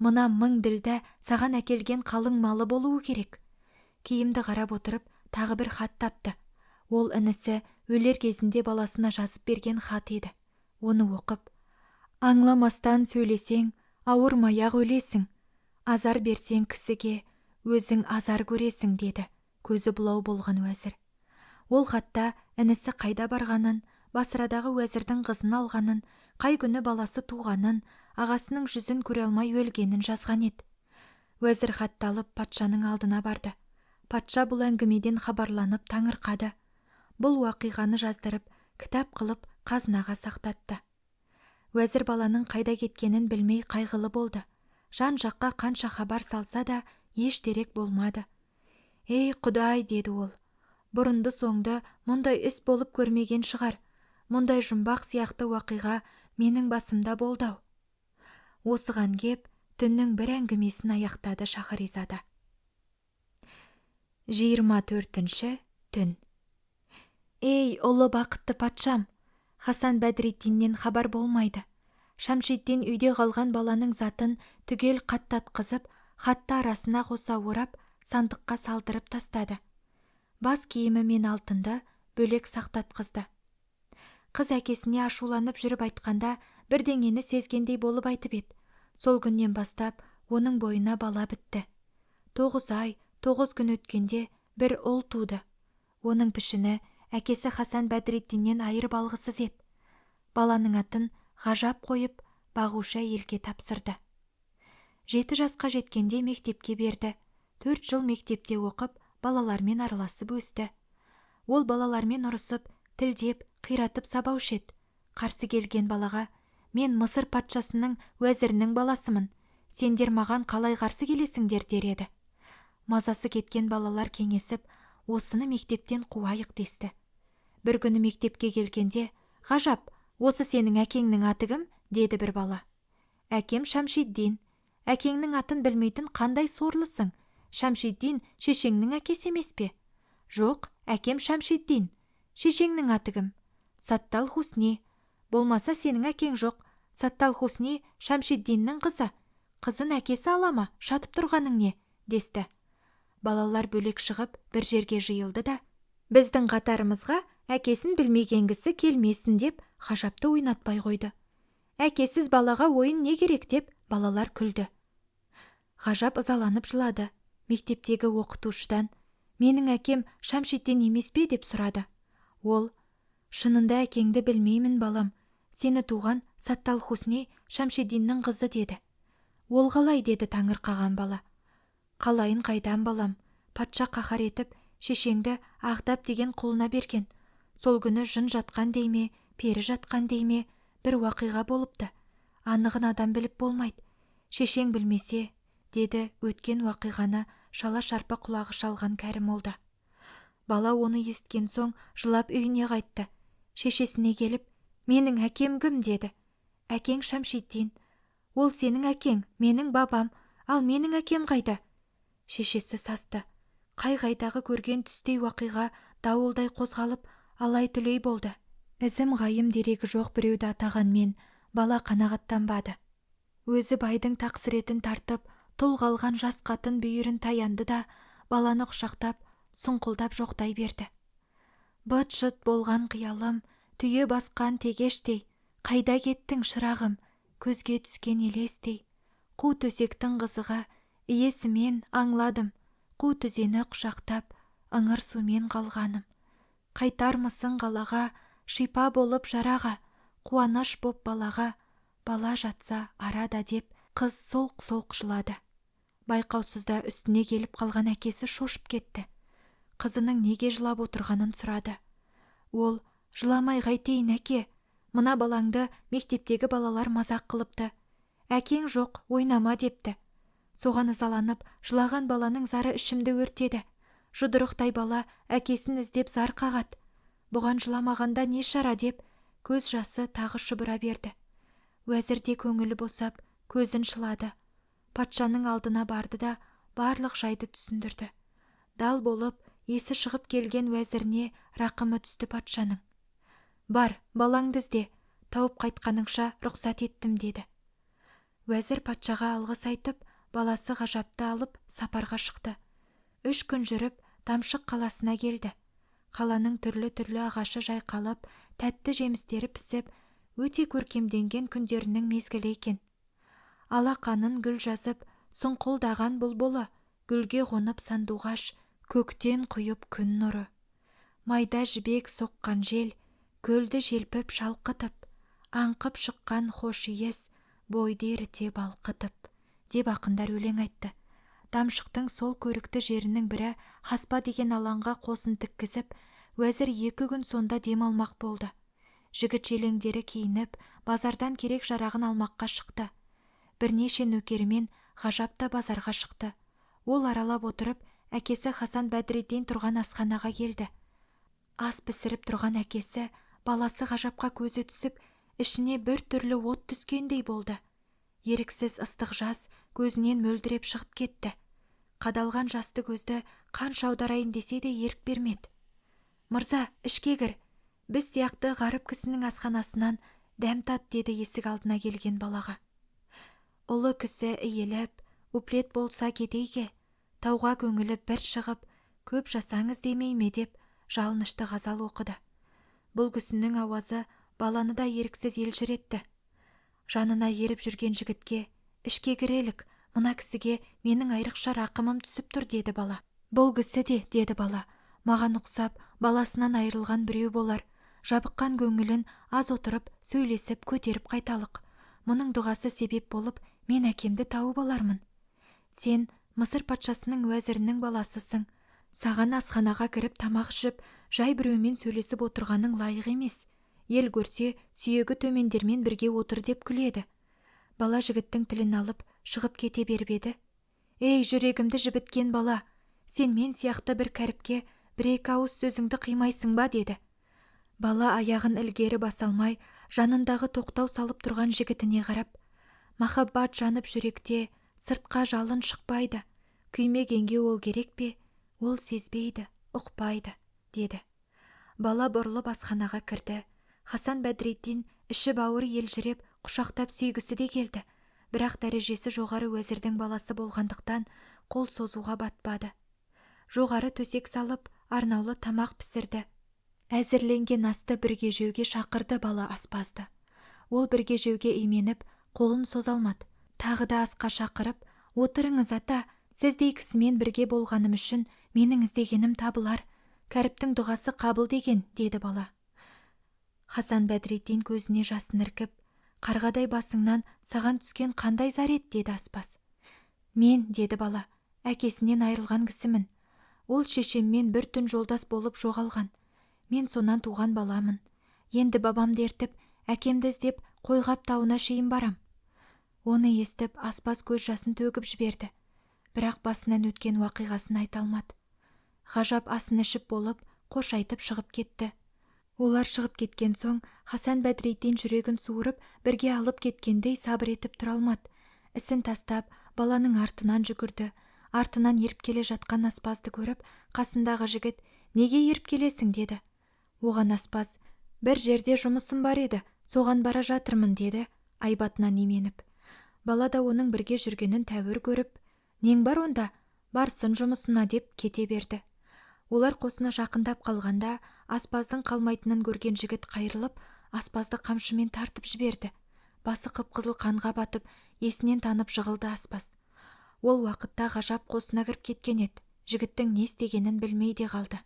Мына 1000 ділдә саған әкелген қалың малы болуы керек». Киімді қарап отырып, тағы бір хат тапты. Ол інісі өлер кезінде баласына жазып берген хат еді. Оны оқып: «Аңламастан сөйлесең, ауырмай–ақ өлесің, азар берсең кісіге, өзің азар көресің», – деді көзі бұлау болған уәзір. Ол хатта інісі қайда барғанын, Басрадағы уәзірдің қызын алғанын, қай күні баласы туғанын, ағасының жүзін көре алмай өлгенін жазған еді. Уәзір хатты алып патшаның алдына барды. Патша бұл әңгімеден хабарланып таңырқады. Бұл уақиғаны жаздырып, кітап қылып қазынаға сақтатты. Уәзір баланың қайда кеткенін білмей қайғылы болды. Жан-жаққа қанша хабар салса да, еш дерек болмады. «Ей, Құдай, – деді ол, – бұрынды-соңды мұндай іс болып көрмеген шығар, мұндай жұмбақ сияқты уақиға менің басымда болды–ау». Осыған кеп түннің бір әңгімесін аяқтады Шаһаризада. 24-ші түн. Ей, ұлы бақытты патшам, Хасан Бәдіреддиннен хабар болмайды. Шамшиддин үйде қалған баланың затын түгел қаттатқызып, хатты арасына қоса орап, сандыққа салдырып тастады. Бас киімі мен алтынды бөлек сақтатқызды. Қыз әкесіне ашуланып жүріп айтқанда бірдеңені сезгендей болып айтып еді. Сол күннен бастап оның бойына бала бітті. 9 ай, 9 күн өткенде бір ұл туды. Оның пішіні әкесі Хасан Бәдіреддиннен айырып алғысыз еді. Баланың атын Ғажап қойып, бағушы әйелге тапсырды. 7 жасқа жеткенде мектепке берді. 4 жыл мектепте оқып, балалармен араласып өсті. Ол балалармен ұрысып, тілдеп, қиратып сабаушы еді. Қарсы келген балаға: «Мен Мысыр патшасының уәзірінің баласымын, сендер маған қалай қарсы келесіңдер?» – дер еді. Мазасы кеткен балалар кеңесіп, осыны мектептен қуайық десті. Бір күні мектепке келгенде: «Ғажап, осы сенің әкеңнің аты кім?» – деді бір бала. «Әкем Шамшиддин». «Әкеңнің атын білмейтін қандай сорлысың? Шамшиддин шешеңнің әкесі емес пе?» «Жоқ, әкем Шамшиддин». «Шешеңнің аты кім?» «Саттал Хусни». «Болмаса сенің әкең жоқ. Саттал Хусни Шамшиддиннің қызы. Қызын әкесі ала ма, шатып тұрғаның не?» – десті. Балалар бөлек шығып, бір жерге жиылды да: «Біздің қатарымызға әкесін білмеген кісі келмесін», – деп Ғажапты ойнатпай қойды. «Әкесіз балаға ойын не керек?» – деп балалар күлді. Ғажап ызаланып жылады. Мектептегі оқытушыдан: «Менің әкем Шамшиддин емес пе?» – деп сұрады. Ол: «Шынында әкеңді білмеймін, балам, сені туған Саттал Хусни Шамшиддиннің қызы», – деді. «Ол қалай?» – деді таңырқаған бала. «Қалайын қайдам, балам, патша қаһар етіп, шешеңді Ағдап деген құлына берген. Сол күні жын жатқан дей ме, пері жатқан дей ме, бір уақиға болыпты. Анығын адам біліп болмайды. Шешең білмесе», – деді өткен уақиғаны шала-шарпы құлағы шалған кәрі молда. Бала оны есіткен соң жылап үйіне қайтты. Шешесіне келіп: «Менің әкем кім?» – деді. «Әкең Шамшиддин». «Ол сенің әкең, менің бабам, ал менің әкем қайда?» Шешесі састы. Қай-қайдағы көрген түстей уақиға дауылдай қозғалып, алай-түлей болды. Ізім-ғайым дерегі жоқ біреуді атағанмен бала қанағаттанбады. Өзі байдың тақсіретін тартып, тұл қалған жас қатын бүйірін таянды да, баланы құшақтап, сұңқылдап жоқтай берді: Быт–шыт болған қиялым, Түйе басқан тегештей, Қайда кеттің, шырағым, Көзге түскен елестей?.. Қу төсектің қызығы, Иесімен, аңладым, Қу тізені құшақтап, Ыңырсумен қалғаным. Қайтармысың қалаға, Шипа болып жараға, Қуаныш боп балаға, Бала жатса арада, деп қыз солқ–солқ жылады. Байқаусызда үстіне келіп қалған әкесі шошып кетті. Қызының неге жылап отырғанын сұрады. Ол: «Жыламай қайтейін, әке, мына балаңды мектептегі балалар мазақ қылыпты. Әкең жоқ, ойнама депті. Соған ызаланып жылаған баланың зары ішімді өртеді. Жұдырықтай бала әкесін іздеп зар қағады. Бұған жыламағанда не шара?» деп, көз жасы тағы шұбыра берді. Уәзір де көңілі босап, көзін шылады. Патшаның алдына барды да барлық жайды түсіндірді. Дал болып, есі шығып келген уәзіріне рақымы түсті патшаның. «Бар, балаңды ізде, тауып қайтқаныңша рұқсат еттім», – деді. Уәзір патшаға алғыс айтып, баласы Ғажапты алып сапарға шықты. 3 күн жүріп, Дамшық қаласына келді. Қаланың түрлі–түрлі ағашы жайқалып, тәтті жемістері пісіп, өте көркемденген күндерінің мезгілі екен. Алақанын гүл жазып, сұңқылдаған бұлбұлы, Гүлге қонып сандуғаш, көктен құйып күн нұры. Майда жібек соққан жел, көлді желпіп шалқытып, Аңқып шыққан хош иіс, бойды еріте балқытып, деп ақындар өлең айтты. Дамшықтың сол көрікті жерінің бірі Хаспа деген алаңға қосын тіккізіп, уәзір 2 күн сонда дем алмақ болды. Жігіт–желеңдері киініп, базардан керек–жарағын алмаққа шықты. Бірнеше нөкерімен Ғажап та базарға шықты. Ол аралап отырып, әкесі Хасан Бәдіреддин тұрған асханаға келді. Ас пісіріп тұрған әкесі баласы Ғажапқа көзі түсіп, ішіне бір түрлі от түскендей болды. Еріксіз ыстық жас көзінен мөлдіреп шығып кетті. Қадалған жасты көзді қанша аударайын десе де ерік бермеді. «Мырза, ішке кір, біз сияқты ғарып кісінің асханасынан дәм тат», – деді есік алдына келген балаға. Ұлы кісі иіліп, уплет болса кедейге, Тауға көңілі бір шығып, көп жасаңыз демей ме деп жалынышты ғазал оқыды. Бұл кісінің ауазы баланы да еріксіз елжіретті. Жанына еріп жүрген жігітке: «Ішке кірелік, мына кісіге менің айрықша рақымым түсіп тұр», – деді бала. «Бұл кісі де, – деді бала, – маған ұқсап баласынан айырылған біреу болар, жабыққан көңілін аз отырып, сөйлесіп, көтеріп қайталық. Мұның дұғасы себеп болып, мен әкемді тауып алармын. Сен Мысыр патшасының уәзірінің баласысың. Саған асханаға кіріп тамақ ішіп, жай біреумен сөйлесіп отырғаның лайық емес. Ел көрсе, сүйегі төмендермен бірге отыр деп күледі». Бала жігіттің тілін алып, шығып кете беріп еді: «Ей, жүрегімді жібіткен бала, сен мен сияқты бір кәріпке бір–екі ауыз сөзіңді қимайсың ба?» деді. Бала аяғын ілгері баса алмай, жанындағы тоқтау салып тұрған жігітіне қарап: «Махаббат жанып жүректе, сыртқа жалын шықпайды, күймегенге ол керек пе, ол сезбейді, ұқпайды», – деді. Бала бұрылып асханаға кірді. Хасан Бәдіреддин іші–бауыры елжіреп, құшақтап сүйгісі де келді, бірақ дәрежесі жоғары уәзірдің баласы болғандықтан қол созуға батпады. Жоғары төсек салып, арнаулы тамақ пісірді. Әзірленген асты бірге жеуге шақырды бала аспазды. Ол бірге жеуге именіп, қолын соза алмады. Тағы да асқа шақырып: «Отырыңыз, ата, сіздей кісімен бірге болғаным үшін менің іздегенім табылар. Кәріптің дұғасы қабыл деген», – деді бала. Хасан Бәдіреддин көзіне жасын іркіп: «Қарғадай басыңнан саған түскен қандай зар еді?» – деді аспаз. «Мен, – деді бала, – әкесінен айырылған кісімін. Ол шешеммен бір түн жолдас болып жоғалған. Мен сонан туған баламын. Енді бабамды ертіп, әкемді іздеп Қойғап тауына шейін барам». Оны естіп, аспаз көз жасын төгіп жіберді. Бірақ басынан өткен уақиғасын айта алмады. Ғажап асын ішіп болып, қош айтып шығып кетті. Олар шығып кеткен соң Хасан Бәдіреддин жүрегін суырып бірге алып кеткендей сабыр етіп тұра алмады. Ісін тастап, баланың артынан жүгірді. Артынан еріп келе жатқан аспазды көріп, қасындағы жігіт: «Неге еріп келесің?» – деді. Оған аспаз: «Бір жерде жұмысым бар еді, соған бара жатырмын», – деді айбатынан именіп. Бала да оның бірге жүргенін тәуір көріп, «Нең бар онда, барсын жұмысына» деп кете берді. Олар қосына жақындап қалғанда, аспаздың қалмайтынын көрген жігіт қайырылып, аспазды қамшымен тартып жіберді. Басы қып–қызыл қанға батып, есінен танып жығылды аспаз. Ол уақытта Ғажап қосына кіріп кеткен еді, жігіттің не істегенін білмей де қалды.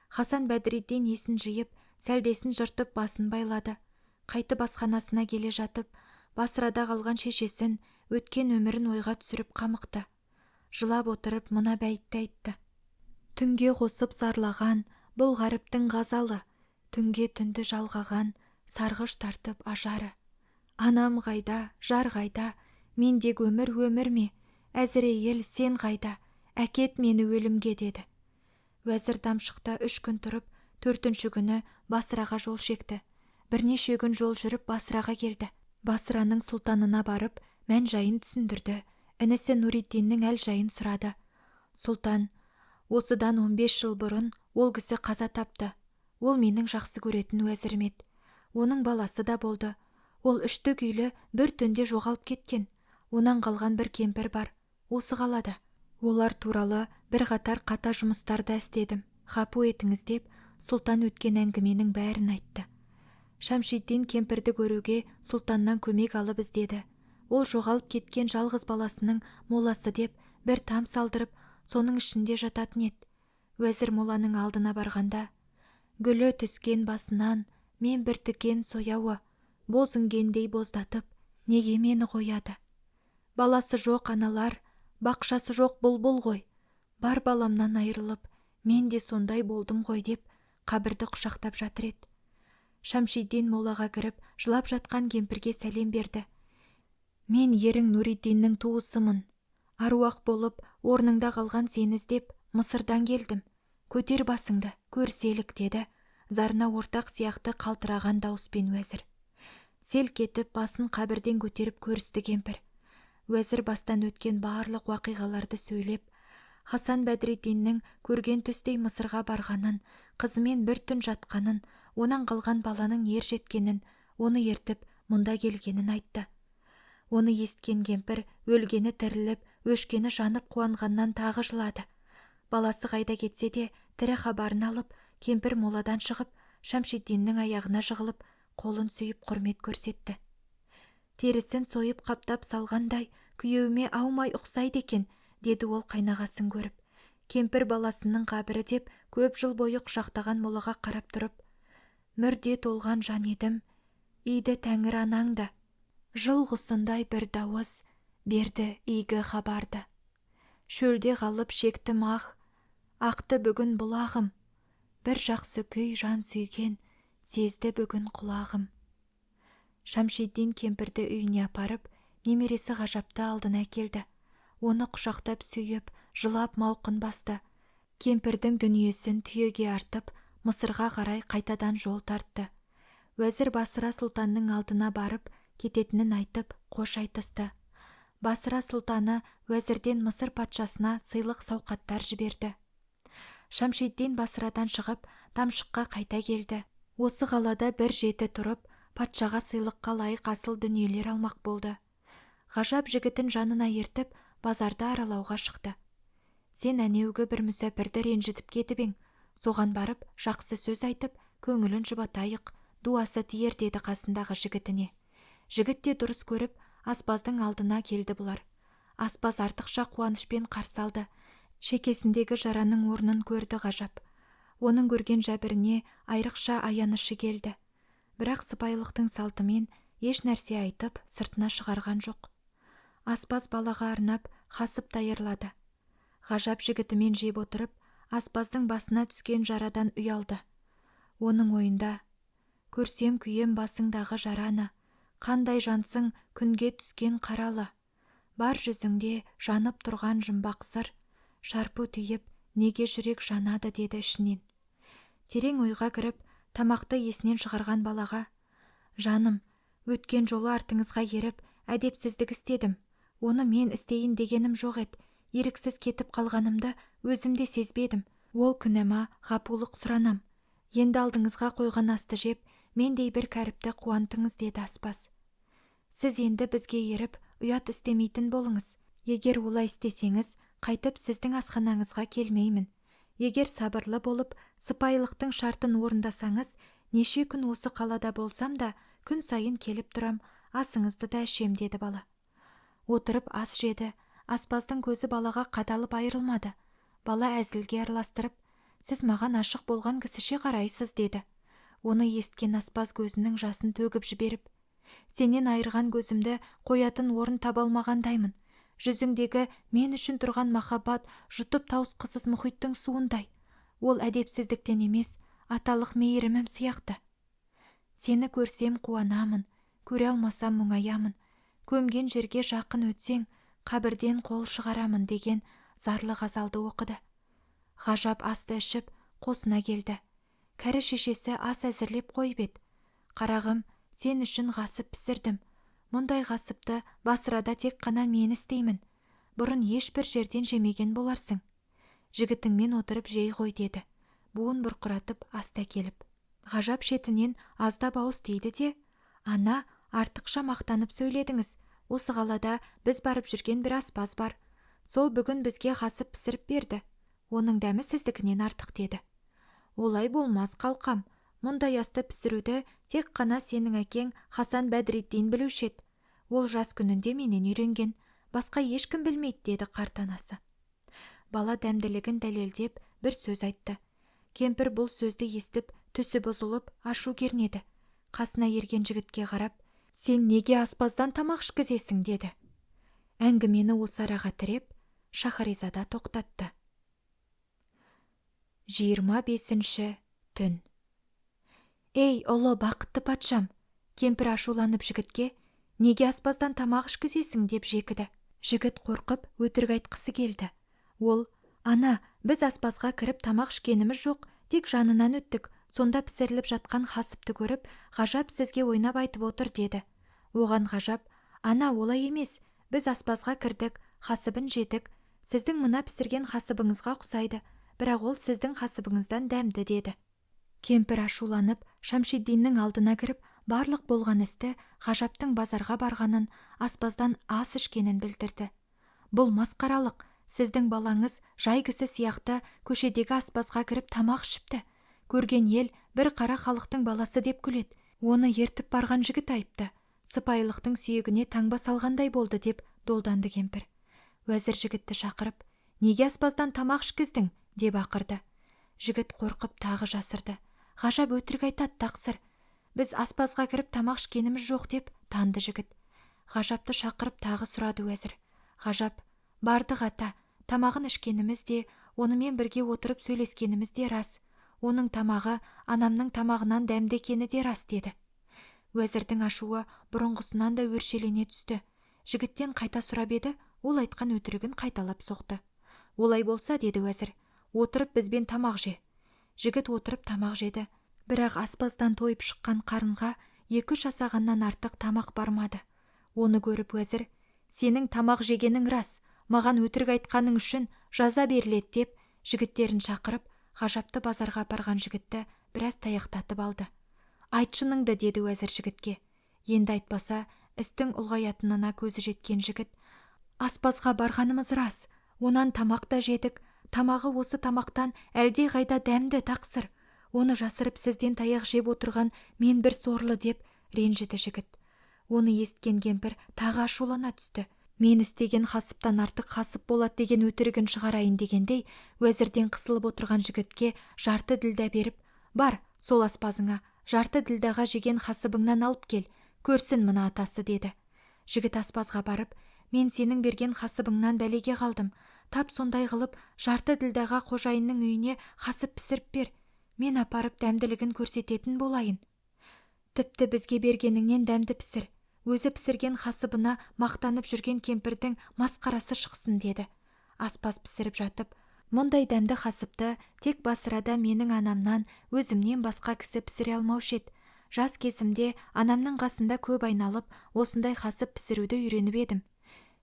Хасан Бәдіреддин есін жиып, сәлдесін жыртып басын байлады. Қайтып асханасына келе жатып, Басырада қалған шешесін, өткен өмірін ойға түсіріп қамықты. Жылап отырып мына бәйтті айтты: Түнге қосып зарлаған бұл ғаріптің ғазалы, Түнге түнді жалғаған сарғыш тартып ажары. Анам қайда, жар қайда, мендегі өмір өмір ме? Әзірейіл, сен қайда, әкет мені өлімге, деді. Уәзір Дамшықта 3 күн тұрып, төртінші күні Басыраға жол шекті. Бірнеше күн жол жүріп Басыраға келді. Басыраның сұлтанына барып, мән–жайын түсіндірді. Інісі Нұриддиннің әл–жайын сұрады. Сұлтан: «Осыдан 15 жыл бұрын ол кісі қаза тапты. Ол менің жақсы көретін уәзірім еді. Оның баласы да болды. Ол үшті–күйлі бір түнде жоғалып кеткен. Онан қалған бір кемпір бар, осы қалада. Олар туралы бірқатар қата жұмыстар да істедім, ғапу етіңіз», – деп, сұлтан өткен әңгіменің бәрін айтты. Шамшиддин кемпірді көруге сұлтаннан көмек алып іздеді. Ол жоғалып кеткен жалғыз баласының моласы деп бір там салдырып, соның ішінде жататын еді. Уәзір моланың алдына барғанда: «Гүлі түскен басынан мен бір тікен сояуы, боз інгендей боздатып, неге мені қояды? Баласы жоқ аналар, бақшасы жоқ бұлбұл ғой. Бар баламнан айырылып, мен де сондай болдым ғой», – деп қабірді құшақтап жатыр еді. Шамшиддин молаға кіріп, жылап жатқан кемпірге сәлем берді. «Мен ерің Нұриддиннің туысымын. Аруақ болып, орныңда қалған сені іздеп, Мысырдан келдім. Көтер басыңды, көріселік», – деді зарына ортақ сияқты қалтыраған дауыспен уәзір. Селк етіп басын қабірден көтеріп көрісті кемпір. Уәзір бастан өткен барлық уақиғаларды сөйлеп, Хасан Бәдіреддиннің көрген түстей Мысырға барғанын, қызымен бір түн жатқанын, онан қалған баланың ер жеткенін, оны ертіп мұнда келгенін айтты. Оны есіткен кемпір өлгені тіріліп, өшкені жанып қуанғаннан тағы жылады. Баласы қайда кетсе де тірі хабарын алып, кемпір моладан шығып, Шамшиддиннің аяғына жығылып, қолын сүйіп құрмет көрсетті. «Терісін сойып қаптап салғандай, күйеуіме аумай ұқсайды екен», – деді ол қайнағасын көріп. Кемпір баласының қабірі деп көп жыл бойы құшақтаған молаға қарап тұрып: «Мүрде толған жан едім, иді тәңір анаңды. Жыл құсындай бір дауыс берді игі хабарды. Шөлде қалып шектім ах, ақты бүгін бұлағым. Бір жақсы күй жан сүйген, сезді бүгін құлағым». Шамшиддин кемпірді үйіне апарып, немересі Ғажапты алдына әкелді. Оны құшақтап сүйіп, жылап мауқын басты. Кемпірдің дүниесін түйеге артып, Мысырға қарай қайтадан жол тартты. Уәзір Басыра сұлтанның алдына барып, кететінін айтып, қош айтысты. Басыра сұлтаны уәзірден Мысыр патшасына сыйлық сауқаттар жіберді. Шамшиддин Басырадан шығып, Дамшыққа қайта келді. Осы қалада бір жеті тұрып, патшаға сыйлыққа лайық асыл дүниелер алмақ болды. Ғажап жігітін жанына ертіп, базарды аралауға шықты. «Сен әнеугі бір мүсәпірді ренжітіп кетіп ең, соған барып, жақсы сөз айтып, көңілін жұбатайық, дуасы тиер», – деді қасындағы жігітіне. Жігіт те дұрыс көріп, аспаздың алдына келді бұлар. Аспаз артықша қуанышпен қарсы алды. Шекесіндегі жараның орнын көрді Ғажап. Оның көрген жәбіріне айрықша аянышы келді. Бірақ сыпайылықтың салтымен еш нәрсе айтып, сыртына шығарған жоқ. Аспаз балаға арнап хасып даярлады. Ғажап жігітімен жеп отырып, аспаздың басына түскен жарадан ұялды. Оның ойында: «Көрсем күйем басыңдағы жараны, қандай жансың күнге түскен қаралы, бар жүзіңде жанып тұрған жұмбақ сыр, шарпу тиіп неге жүрек жанады», – деді ішінен. Терең ойға кіріп, тамақты есінен шығарған балаға: «Жаным, өткен жолы артыңызға еріп, әдепсіздік істедім. Оны мен істейін дегенім жоқ еді, еріксіз кетіп қалғанымды өзім де сезбедім. Ол күнәма ғапулық сұранам. Енді алдыңызға қойған асты жеп, мендей бір кәріпті қуантыңыз», – деді аспаз. «Сіз енді бізге еріп, Ұят істемейтін болыңыз. Егер олай істесеңіз, қайтып сіздің асханаңызға келмеймін. Егер сабырлы болып, сыпайылықтың шартын орындасаңыз, неше күн осы қалада болсам да, күн сайын келіп тұрам, асыңызды да ішем, деді бала. Отырып ас жеді. Аспаздың көзі балаға қадалып айырылмады. Бала әзілге араластырып: «Сіз маған ашық болған кісіше қарайсыз», – деді. Оны есіткен аспаз көзінің жасын төгіп жіберіп: «Сенен айырған көзімді қоятын орын таба алмағандаймын. Жүзіңдегі мен үшін тұрған махаббат жұтып тауысқысыз мұхиттың суындай. Ол әдепсіздіктен емес, аталық мейірімім сияқты. Сені көрсем қуанамын, көре алмасам мұңаямын. Көмген жерге жақын өтсең, қабірден қол шығарамын», – деген зарлы ғазалды оқыды. Ғажап асты ішіп, қосына келді. Кәрі шешесі ас әзірлеп қойып еді. «Қарағым, сен үшін ғасып пісірдім. Мұндай ғасыпты Басырада тек қана мен істеймін. Бұрын ешбір жерден жемеген боларсың. Жігітіңмен отырып жей ғой», – деді. Буын бұрқыратып асты әкеліп. Ғажап шетінен аздап ауыз тиді де: «Ана, артықша мақтанып сөйледіңіз. Осы қалада біз барып жүрген бір аспаз бар. Сол бүгін бізге ғасып пісіріп берді. Оның дәмі сіздікінен артық», – деді. «Олай болмас, қалқам. Мұндай асты пісіруді тек қана сенің әкең Хасан Бәдіреддин білуші еді. Ол жас күнінде менен үйренген. Басқа ешкім білмейді», – деді қарт анасы. Бала дәмділігін дәлелдеп бір сөз айтты. Кемпір бұл сөзді естіп, түсі бұзылып, ашу кернеді. Қасына ерген жігітке қарап: «Сен неге аспаздан тамақ ішкізесің?» – деді. Әңгімені осы араға тіреп, Шахаризада тоқтатты. 25-түн. «Ей, ұлы бақытты патшам!» Кемпір ашуланып жігітке: «Неге аспаздан тамақ ішкізесің?» – деп жекіді. Жігіт қорқып, өтірік айтқысы келді. Ол: «Ана, біз аспазға кіріп тамақ ішкеніміз жоқ, тек жанынан өттік. Сонда пісіріліп жатқан хасыпты көріп, Ғажап сізге ойнап айтып отыр», – деді. Оған Ғажап: «Ана, олай емес, біз аспазға кірдік, хасыбын жедік. Сіздің мына пісірген хасыбыңызға ұқсайды, бірақ ол сіздің хасыбыңыздан дәмді», – деді. Кемпір ашуланып, Шамшиддиннің алдына кіріп, барлық болған істі, Ғажаптың базарға барғанын, аспаздан ас ішкенін білдірді. «Бұл масқаралық, сіздің балаңыз жай кісі сияқты көшедегі аспазға кіріп тамақ ішіпті. Көрген ел бір қара халықтың баласы деп күледі. Оны ертіп барған жігіт айыпты. Сыпайылықтың сүйегіне таңба салғандай болды», – деп долданды кемпір. Уәзір жігітті шақырып: «Неге аспаздан тамақ ішкіздің?» – деп ақырды. Жігіт қорқып тағы жасырды. «Ғажап өтірік айтады, тақсыр. Біз аспазға кіріп тамақ ішкеніміз жоқ», – деп танды жігіт. Ғажапты шақырып тағы сұрады уәзір. Ғажап: «Бардық, ата, тамағын ішкеніміз де, онымен бірге отырып сөйлескеніміз де рас. Оның тамағы анамның тамағынан дәмді екені де рас», – деді. Уәзірдің ашуы бұрынғысынан да өршелене түсті. Жігіттен қайта сұрап еді, ол айтқан өтірігін қайталап соқты. «Олай болса, – деді уәзір, – отырып бізбен тамақ же». Жігіт отырып тамақ жеді. Бірақ аспаздан тойып шыққан қарынға 2-3 асағаннан артық тамақ бармады. Оны көріп уәзір: «Сенің тамақ жегенің рас, маған өтірік айтқаның үшін жаза беріледі», – деп, жігіттерін шақырып, Ғажапты базарға апарған жігітті біраз таяқтатып алды. «Айт шыныңды», – деді уәзір жігітке. Енді айтпаса, істің ұлғаятынына көзі жеткен жігіт: «Аспазға барғанымыз рас, онан тамақ та жедік, тамағы осы тамақтан әлде қайда дәмді, тақсыр. Оны жасырып сізден таяқ жеп отырған мен бір сорлы», – деп ренжіді жігіт. Оны есіткен кемпір тағы ашулана түсті. Мен істеген хасыптан артық хасып болады деген өтірігін шығарайын дегендей, уәзірден қысылып отырған жігітке жарты ділдә беріп: «Бар, сол аспазыңа жарты ділдәға жеген хасыбыңнан алып кел, көрсін мына атасы», – деді. Жігіт аспазға барып: «Мен сенің берген хасыбыңнан бәлеге қалдым. Тап сондай қылып жарты ділдәға қожайынның үйіне хасып пісіріп бер. Мен апарып дәмділігін көрсететін болайын. Тіпті бізге бергеніңнен дәмді пісір. Өзі пісірген хасыбына мақтанып жүрген кемпірдің масқарасы шықсын», – деді. Аспаз пісіріп жатып: «Мұндай дәмді хасыпты тек Басырада менің анамнан, өзімнен басқа кісі пісіре алмаушы еді. Жас кезімде анамның қасында көп айналып, осындай хасып пісіруді үйреніп едім.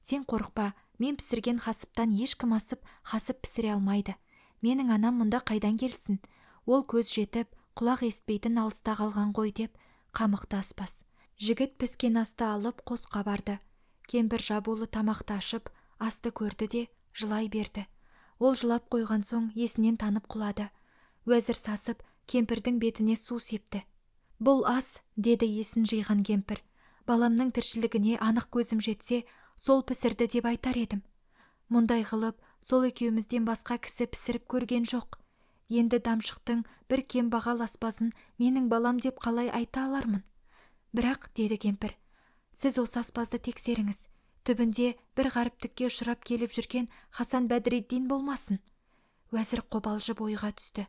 Сен қорықпа, мен пісірген хасыптан ешкім асып хасып пісіре алмайды. Менің анам мұнда қайдан келсін? Ол көз жетіп, құлақ естпейтін алыста қалған ғой», – деп қамықты аспаз. Жігіт піскен асты алып қосқа барды. Кемпір жабулы табақты ашып, асты көрді де, жылай берді. Ол жылап қойған соң есінен танып құлады. Уәзір сасып, кемпірдің бетіне су септі. «Бұл ас, – деді есін жиған кемпір, – Баламның тіршілігіне анық көзім жетсе, сол пісірді деп айтар едім. Мұндай қылып сол екеумізден басқа кісі пісіріп көрген жоқ. Енді Дамшықтың бір кембағал аспазын менің балам деп қалай айта алармын? Бірақ, – деді кемпір, – сіз осы аспазды тексеріңіз, түбінде бір ғаріптікке ұшырап келіп жүрген Хасан Бәдіреддин болмасын». Уәзір қобалжып ойға түсті.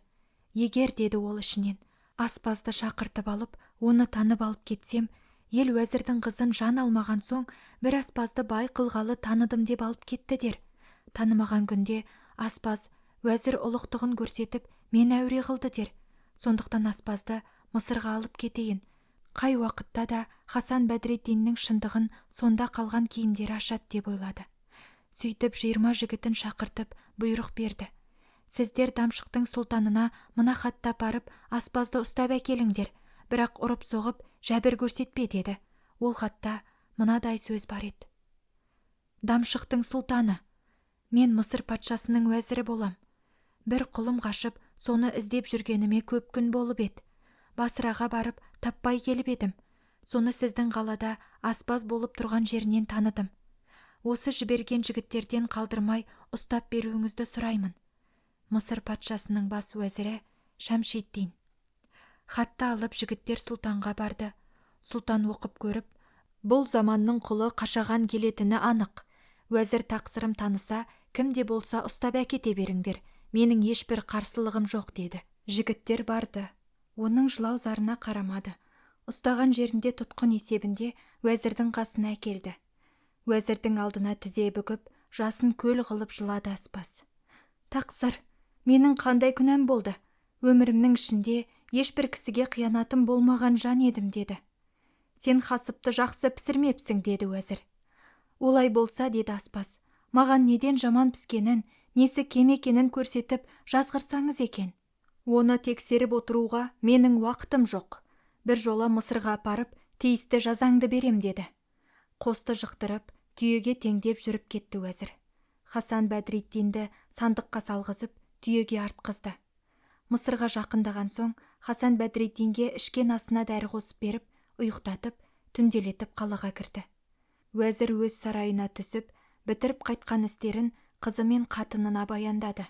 «Егер, – деді ол ішінен, – аспазды шақыртып алып, оны танып алып кетсем, ел уәзірдің қызын жан алмаған соң, бір аспазды бай қылғалы таныдым деп алып кетті дер. Танымаған күнде аспаз уәзір ұлықтығын көрсетіп, мені әуре қылды дер. Сондықтан аспазды Мысырға алып кетейін. Қай уақытта да Хасан Бәдіреддиннің шындығын сонда қалған киімдері ашады» деп ойлады. Сөйтіп 20 жігітін шақыртып, бұйрық берді: «Сіздер Дамшықтың сұлтанына мына хатты апарып, аспазды ұстап әкеліңдер, бірақ ұрып-соғып, жәбір көрсетпе», – деді. Ол хатта мынадай сөз бар еді: «Дамшықтың сұлтаны, мен Мысыр патшасының уәзірі болам. Бір құлым қашып, соны іздеп жүргеніме көп күн болып еді. Басыраға барып, таппай келіп едім. Соны сіздің қалада аспаз болып тұрған жерінен таныдым. Осы жіберген жігіттерден қалдырмай ұстап беруіңізді сұраймын. Мысыр патшасының бас уәзірі Шәмшиддин». Хатты алып жігіттер сұлтанға барды. Сұлтан оқып көріп: «Бұл заманның құлы қашаған келетіні анық. Уәзір тақсырым таныса, кім де болса ұстап әкете беріңдер, менің ешбір қарсылығым жоқ», – деді. Жігіттер барды. Оның жылау зарына қарамады. Ұстаған жерінде тұтқын есебінде уәзірдің қасына әкелді. Уәзірдің алдына тізе бүгіп, жасын көл қылып жылады аспаз. «Тақсыр, менің қандай күнәм болды? Өмірімнің ішінде ешбір кісіге қиянатым болмаған жан едім», – деді. «Сен хасыпты жақсы пісірмепсің», – деді уәзір. «Олай болса, – деді аспаз, – маған неден жаман піскенін, несі кем екенін көрсетіп жазғырсаңыз екен». «Оны тексеріп отыруға менің уақытым жоқ. Бір жола Мысырға апарып, тиісті жазаңды берем», – деді. Қосты жықтырып, түйеге теңдеп жүріп кетті уәзір. Хасан Бәдіреддинді сандыққа салғызып, түйеге артқызды. Мысырға жақындаған соң Хасан Бәдіреддинге ішкен асына дәрі қосып беріп, ұйықтатып, түнделетіп қалаға кірді. Уәзір өз сарайына түсіп, бітіріп қайтқан істерін қызы мен қатынына баяндады.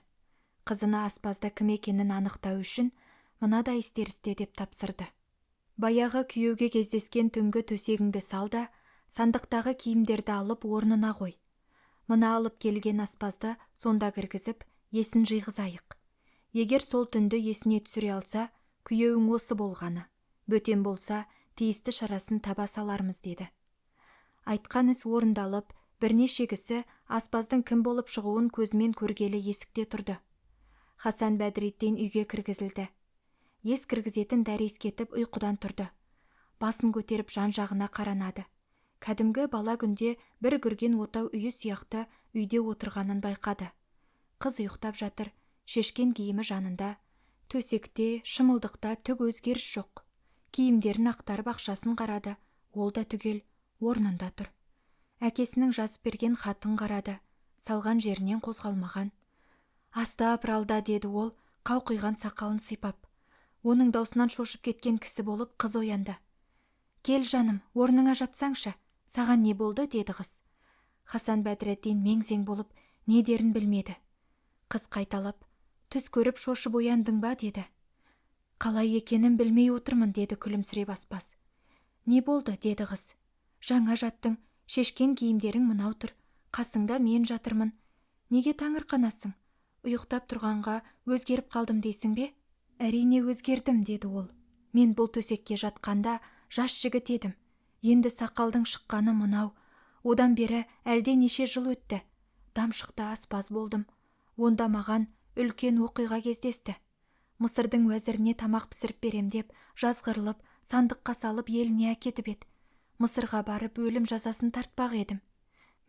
Қызына аспазды кім екенін анықтау үшін мынадай істер істе деп тапсырды: «Баяғы күйеуге кездескен түнгі төсегіңді сал да, сандықтағы киімдерді алып орнына қой. Мына алып келген аспазды сонда кіргізіп, есін жиғызайық. Егер сол түнді есіне түсіре алса, күйеуің осы болғаны. Бөтен болса, тиісті шарасын таба салармыз», – деді. Айтқан іс орындалып, бірнеше кісі аспаздың кім болып шығуын көзімен көргелі есікте тұрды. Хасан Бәдіреддин үйге кіргізілді. Ес кіргізетін дәрі иіскетіп ұйқыдан тұрды. Басын көтеріп жан-жағына қаранады. Кәдімгі бала күнде бір күрген отау үйі сияқты үйде отырғанын байқады. Қыз ұйықтап жатыр, шешкен киімі жанында. Төсекте, шымылдықта түк өзгеріс жоқ. Киімдерін ақтарып ақшасын қарады, ол да түгел орнында тұр. Әкесінің жазып берген хатын қарады, салған жерінен қозғалмаған. «Астапыралда», – деді ол, қауқиған сақалын сипап. Оның даусынан шошып кеткен кісі болып қыз оянды. «Кел, жаным, орныңа жатсаңшы, саған не болды?» – деді қыз. Хасан Бәдіреддин мең-зең болып, не дерін білмеді. Қыз қайталап: «Түс көріп шошып ояндың ба?» – деді. «Қалай екенін білмей отырмын», – деді күлімсіреп аспаз. «Не болды?» – деді қыз. «Жаңа жаттың, шешкен киімдерің мынау тұр, қасыңда мен жатырмын. Неге таңырқанасың? Ұйықтап тұрғанға өзгеріп қалдым дейсің бе?» «Әрине өзгердім», – деді ол. «Мен бұл төсекке жатқанда жас жігіт едім. Енді сақалдың шыққаны мынау. Одан бері әлде неше жыл өтті. Дамшықта аспаз болдым. Онда маған үлкен оқиға кездесті. Мысырдың уәзіріне тамақ пісіріп берем деп, жазғырылып, сандыққа салып еліне әкетіп еді. Мысырға барып өлім жазасын тартпақ едім.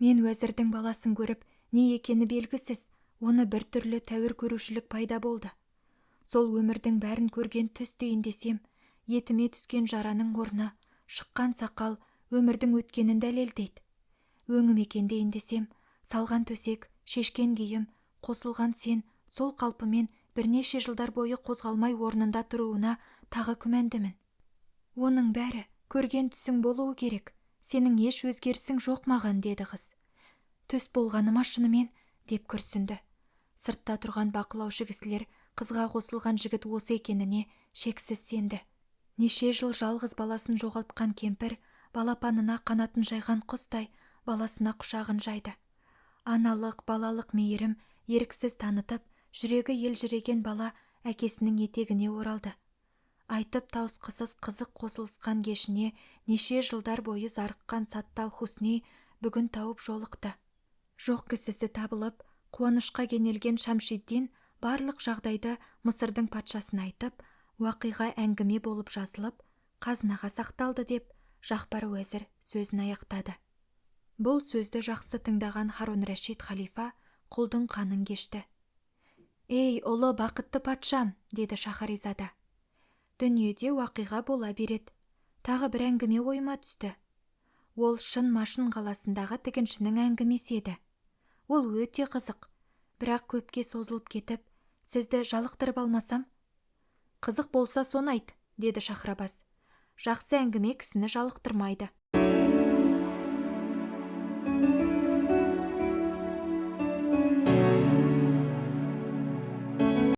Мен уәзірдің баласын көріп, не екені белгісіз, оны бір түрлі тәуір көрушілік пайда болды. Сол өмірдің бәрін көрген түс дейін десем, етіме түскен жараның орны, шыққан сақал өмірдің өткенін дәлелдейді. Өңім екен дейін десем, салған төсек, шешкен киім, қосылған сен сол қалпымен бірнеше жылдар бойы қозғалмай орнында тұруына тағы күмәндімін. Оның бәрі көрген түсің болуы керек, сенің еш өзгерісің жоқ маған, – деді қыз. Түс болғаны ма шынымен?– деп күрсінді. Сыртта тұрған бақылаушы кісілер қызға қосылған жігіт осы екеніне шексіз сенді. Неше жыл жалғыз баласын жоғалтқан кемпір балапанына қанатын жайған құстай баласына құшағын жайды. Аналық, балалық мейірім еріксіз танытып, жүрегі елжіреген бала әкесінің етегіне оралды. Айтып тауысқысыз қызық қосылысқан кешіне неше жылдар бойы зарыққан Саттал-Хусни бүгін тауып жолықты. Жоқ кісісі табылып, қуанышқа кенелген Шамшиддин барлық жағдайды Мысырдың патшасына айтып, уақиға әңгіме болып жазылып, қазынаға сақталды деп, Жақпар уәзір сөзін аяқтады. Бұл сөзді жақсы тыңдаған Харон Рәшит халифа құлдың қанын кешті. «Ей, ұлы бақытты патшам!» – деді Шаһаризада. «Дүниеде уақиға бола береді. Тағы бір әңгіме ойыма түсті. Ол Шын Машын қаласындағы тігіншінің әңгімесі еді. Ол өте қызық, бірақ көпке созылып кетіп, сізді жалықтырып алмасам?» «Қызық болса, соны айт», – деді Шахрабаз. «Жақсы әңгіме кісіні жалықтырмайды».